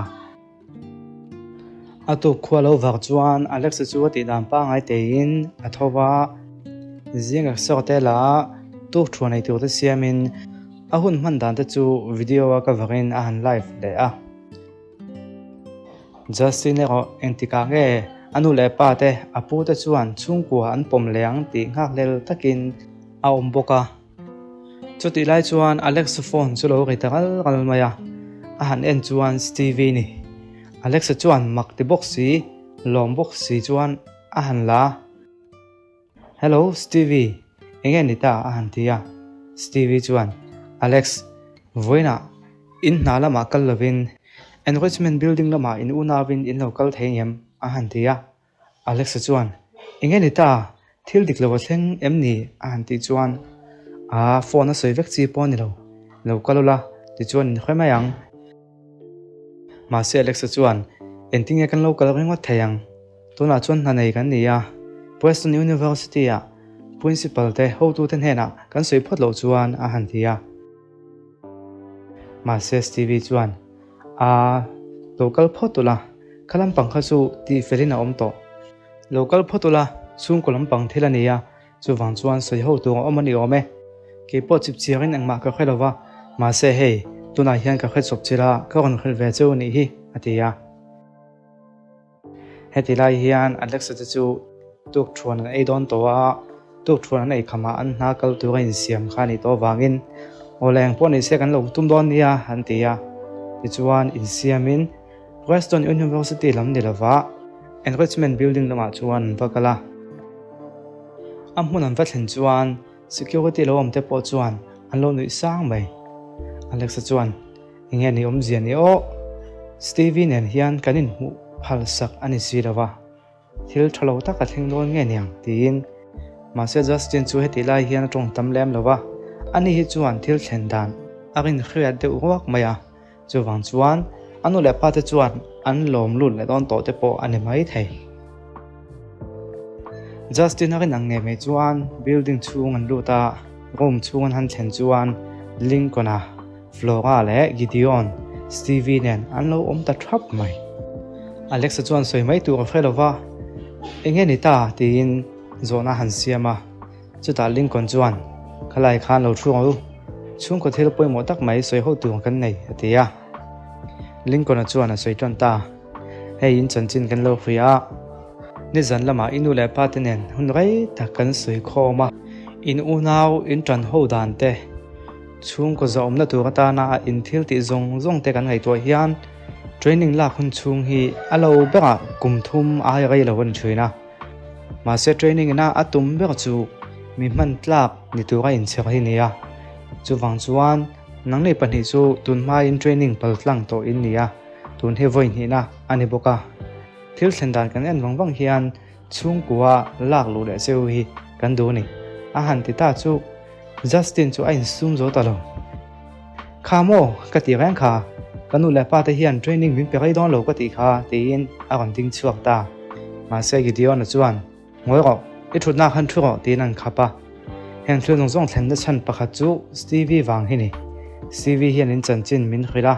A: A tuk khua lo vak chuan Alex-a chu a tih dan pangngai teiin a tho va, zing ak sawk te la tuk thuan ei tur te siamin a hun hman dan te chu video a cover in a han live leh a. Justin erawh engtikah nge a nu leh pa te a pu te chuan chhungkua an pawm leh ang tih nghakhlel takin a awm bawk a. Chutih lai chuan Alex-a phone chu lo ri ta ral ral mai a, a han en chuan Stevie ni. Alex-a chuan mak ti bawk si, lawm bawk si chuan a han la a, Hello Stevie, enge ni ta? a han ti a. Stevie chuan, Alex, vawiinah in hna lamah kal lovin Enrichment building lamah in unauin in lo kal thei ngem? a han ti a. Alexa chuan, Enge ni ta? Thil dik lo a thleng em ni? a han tih chuan, Aa, phone a sawi vek chi pawh a ni lo. Lo kal ula, tichuan in hre mai ang. Mahse Alexa chuan, Engtin nge kan lo kal ringawt thei ang? Tunah chuan hna nei kan ni a, Preston University-ah Principal te hotute hnenah kan sawi phawt loh chuan a han ti a. Mahse Stevie chuan, Aa, lo kal phawt ula, kha lampang kha chu tih felin a awm tawh. Lo kal phawt ula, chhungkaw lampang thil a ni a, chuvang chuan sawi ho tur a awm a ni awm e. Kei pawh chip chiangin engmah ka hre lo va, mahse hei, tunah hian ka hre chawp chilh a, ka rawn hrilh ve cheu a nih hi, a ti a. Heti lai hian Alexa te chu tukthuan an ei dawn tawh a, tukthuan an ei khamah an hna kal tur a insiam kha a nih tawh avangin aw leng pawh ni se kan lo tum dawn nia an ti a. Tichuan insiamin Preston University lam ni lova Enrichment Building lamah chuan an va kal a. A hmun an va thlen chuan security lo awm te pawh chuan an lo nuih sang mai. Alexa chuan. Enge ni awmzia ni aw? Stevie nen hian kan inhmuh phal sak a ni si lo va, thil tha lo tak a thleng dawn nge niang tiin. Mahse Justin chu heti lai hian a tawng tam lem lo va, ani hi chuan thil thlen dan a rinhriat deuh ruak mai a, chuvang chuan a nu leh pa te chuan an lawm lut leh dawn tawh te pawh a ni mai thei. Justin a rin ang ngei mai chuan building chhung an lut a, room chhung an han thlen chuan Lincoln-a Flora leh Gideon, Stevie nen an lo awm ta thap mai. Alexa chuan sawi mai tur a hre lo va, Enge ni ta? tiin zawhna a han siam a. Chutah Lincoln chuan, Khalai khan lo thu ang u, chhungkaw thil pawimawh tak mai sawi ho tur kan nei, a ti a. Lincoln-a chuan a sawi tan ta, Hei in chanchin kan lo hria a, nizan lamah i nu leh pa te nen hun rei tak kan sawi khawm a, in unau in tan ho dan te, Chhungkaw zahawmna tur atana in thil tih zawng zawng te kan ngaihtuah hian training lak hun chhung hi a lo berah kum thum aia rei lo a ni thin a. Mahse training ina a tum ber chu mi hman tlak ni tura inchhir hi ni a. Chuvang chuan nangni pahnih chu tun hmain training pal tlang tawh in ni a, tun hi vawi hnihna a ni bawk a. Thil thlen dan kan en vang vang hian chhungkua lak luh leh cheu hi kan duh a ni. A han ti ta chu. Justin chu a insum zo ta lo. Kha maw? Ka ti reng kha. Ka nu leh pa te hian training min pe rei dawn lo ka tih kha, tiin a rawn ding chhuak ta. Mahse Gideon-a chuan, Ngawi rawh, i thutna khan thu rawh, tiin an khap a. Heng thil zawng zawng thlenna chhan pakhat chu Stevie vang hi ni. Stevie hian in chanchin min hrilh a.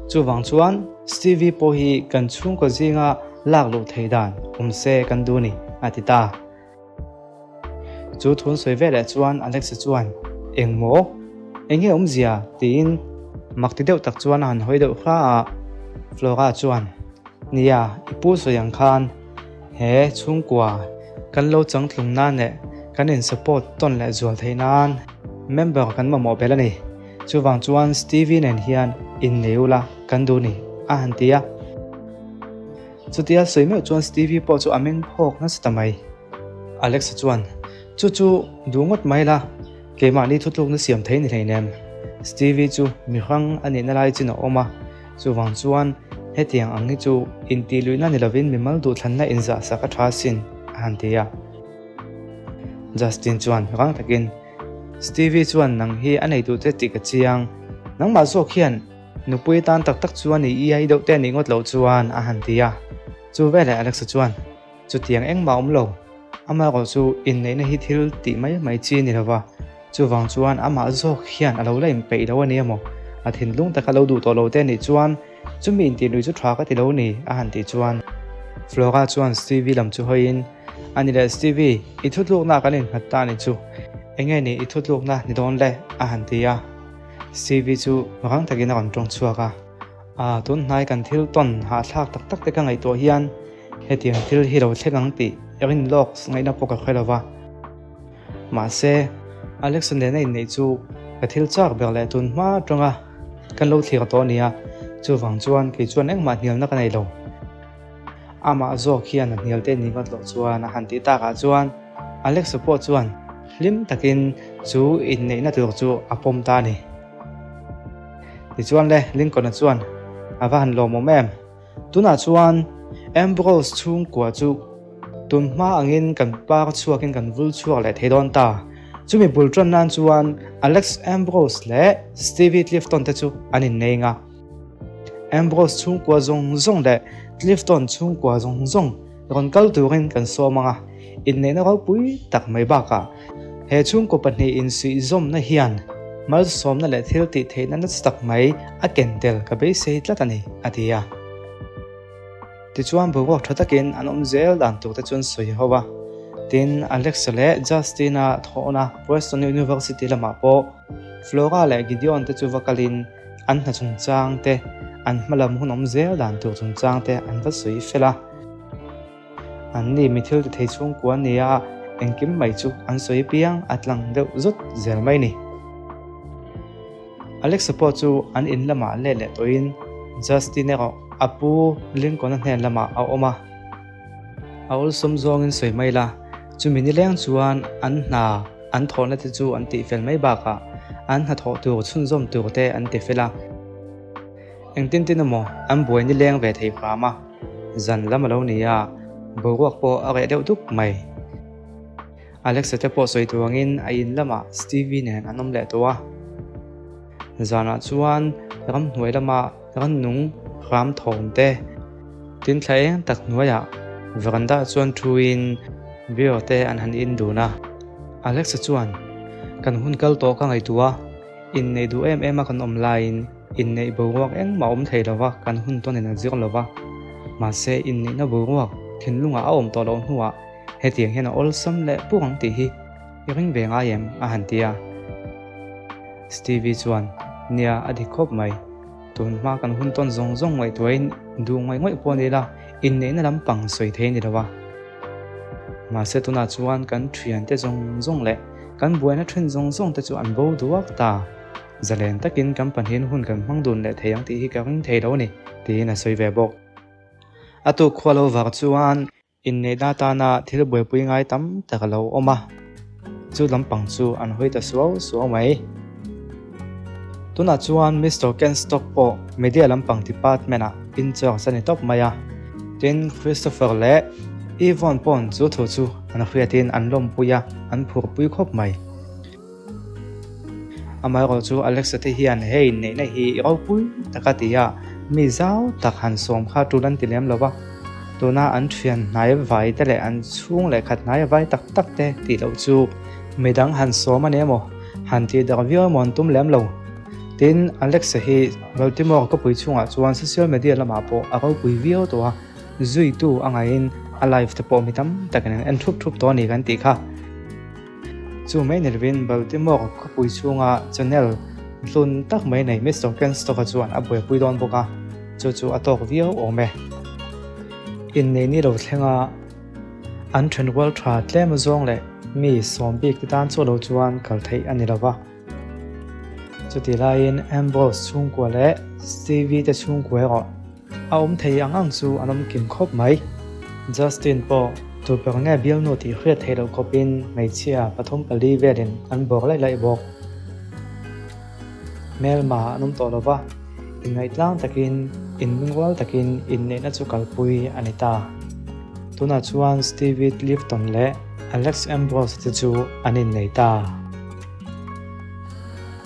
A: Chuvang chuan Stevie pawh hi kan chhungkaw zinga lak luh theih dan awm se kan duh a ni, a ti ta. Chu thun sawi veleh chuan Alexa chuan, Eng maw? Eng nge awmzia? tiin mak ti deuh tak chuan a han hawi deuh hra a. Flora chuan, Nia, i pu sawi ang khan he chhungkua kan lo changtlung nan leh kan in support tawn leh zual theih nan member kan mamawh belh a ni. Chuvang chuan Stevie nen hian innei ula kan duh ni, a han ti a. Chutia sawi meuh chuan Stevie pawh chu a meng phawk nasa ta mai. Alex-a chuan, Chu chu duh ngawt mai la, keimahni thutlukna siam thei ni hleinem. Stevie chu mihrang a nihna lai chin a awm a, chuvang chuan hetiang ang hi chu intihluihna ni lovin mimal duhthlanna inzahsak a tha asin, a han ti a. Justin chuan rang takin, Stevie chuan nang hi a nei duh che tih ka chiang, nangmah zawk hian nupui tan tak tak chuan i iai deuh te a nih ngawt loh chuan, a han ti a. Chu veleh Alexa chuan, Chutiang engmah awm lo, amaherawh chu inneihna hi thil tih mai mai chi a ni lova, chuvang chuan amah zawk hian a lo la inpeih lo a ni emaw, a thinlung taka lo duh tawh lo te a nih chuan chumi intih lui chu tha ka ti lo ni, a han tih chuan. Flora chuan Stevie lam chu hawiin, A ni leh Stevie, i thutlukna kan innghat ta a ni chu, enge ni i thutlukna ni dawn le? a han ti a. Stevie chu rang takin a rawn tawng chhuak a. A, tun hnai kan thil tawn hahthlak tak tak te ka ngaihtuah hian hetiang thil hi lo thleng ang tih rin lawk ngaihna pawh ka hre lo va. Mahse, Alexa nena inneih chu ka thil chak ber leh tun hma atanga kan lo thlir tawh a ni a, chuvang chuan kei chuan engmah hnialna ka nei lo. Amah zawk hian a hnial te ni ngawt loh chuan a han tih takah chuan Alexa pawh chuan hlim takin chu inneihna tur chu a pawm ta a ni. Tichuan le, Lincoln-a chuan a va han lawmawm em? Tunah chuan Ambrose chhungkua chu tun hma angin kan par chhuakin kan vul chhuak leh thei dawn ta. Chumi bul tan nan chuan Alex Ambrose leh Stevie Clifton te chu an innei nga. Ambrose chhungkua zawng zawng leh Clifton chhungkua zawng zawng rawn kal turin kan sawm ang a, inneihna ropui tak mai bakah he chhungkaw pahnih insuihzawmna hian malsawmna leh thil tih theihna nasa tak mai a ken tel ka beisei tlat a ni, a ti a. Tichuan boruak tha takin an awm zel dan tur te chuan sawi ho a. Tin, Alexa leh Justin-a thawhna Preston University lamah pawh Flora leh Gideon te chu va kalin an hna chungchang te, an hma lam hun awm zel dan tur chungchang te an va sawi fel a. An ni mi thil ti thei chhungkua an ni a, engkim mai chu an sawi piang a tlang deuh zut zel mai ni. Alexa pawh chu an in lamah let leh tawhin Justin erawh a pu Lincoln-a hnen lamah a awm a. A awlsawm zawngin sawi mai la, chumi nileng chuan an hna an thawhna te chu an tihfel mai bakah an hnathawh tur chhunzawm tur te an ti fel a. Engtin tin emaw an buai nileng ve thei hram a, zan lam a lo ni a, boruak pawh a reh deuh dup mai. Alexa te pawh sawi tur angin a in lamah Stevie nen an awm leh tawh a. Zanah chuan ramhnuai lama rannung hram thawm te tin thla eng tak hnuaiah veranda chuan thuin beer te an han in dun a. Alexa chuan, Kan hun kal tawh ka ngaihtuah a, inneih duh em em a kan awm laiin inneih boruak engmah a awm thei lova kan hun tawnin a zir lova. Mahse inneihna boruak thinlungah a awm tawh loh hnuah hetiang hian a awlsam leh puk ang tih hi i ring ve ngai em? a han ti a. Stevie chuan, Nia, a dik khawp mai. Tun hma kan hun tawn zawng zawng ngaihtuahin duh ngaih ngawih pawh ni ila, inneihna lampang sawi thei a ni lo a. Mahse tunah chuan kan thiante zawng zawng leh kan buaina then zawng zawng te chu an bo duak ta. Zalen takin kan pahnihin hun kan hmang dun leh thei ang tih hi ka ring thei lo a ni, tiin a sawi ve bawk. A tuk khua lo vak chuan Inneihna atana thil buaipui ngai tam tak a lo awm a, chu lampang chu an hawi ta suau suau mai. Tunah chuan Mister Kenstock pawh media lampang department-ah in charge a ni tawp mai a, tin Christopher leh Yvonne paw'n chu thu chu an hriatin an lawmpui a, an phurpui khawp mai. Amaherawh chu Alexa te hian hei neihna hi i ropui tak a ti a, mi zau tak han sawm kha tul an ti lem lo va. Tuna an thian hnai vai te leh an chhung leh khat hnai vai tak tak te tih loh chu midang han sawm a ni emaw han tih darh viau emaw an tum lem lo. Tin, Alexa hi Baltimore khawpui chhungah chuan social media lamah pawh a ropui viau tawh a. Zuitu a ngaihin a live te pawh mi tam takin an en thup thup tawh a ni kan tih kha. Chu mai ni lovin Baltimore khawpui chhunga channel hlun tak mai nei Mister Kenstock-a chuan a buaipui dawn bawk a, chu chu a tawk viau awm e. Innei ni lo thlenga an then rual tha tlem azawng leh mi sawm bik te tan chu lo chuan kal theih a ni lo va. Chutih laiin Ambrose chhungkua leh Stevie te chhungkua erawh. A awm thei ang ang chu an awm kim khawp mai. Justin pawh tu ber nge bialnu tih hriat theih loh khawpin hmeichhia pathum pali velin an bawr laih laih bawk. Hmelma an awm tawh lo va, inngaih tlang takin, inlungrual takin inneihna chu kalpui a ni ta. Tunah chuan Stevie Clifton leh Alex Ambrose te chu an innei ta.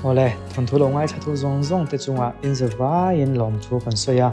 A: Awle, thawnthu lo ngaithla tu zawng zawng te chungah inzir vaiin lawmthu kan sawi a.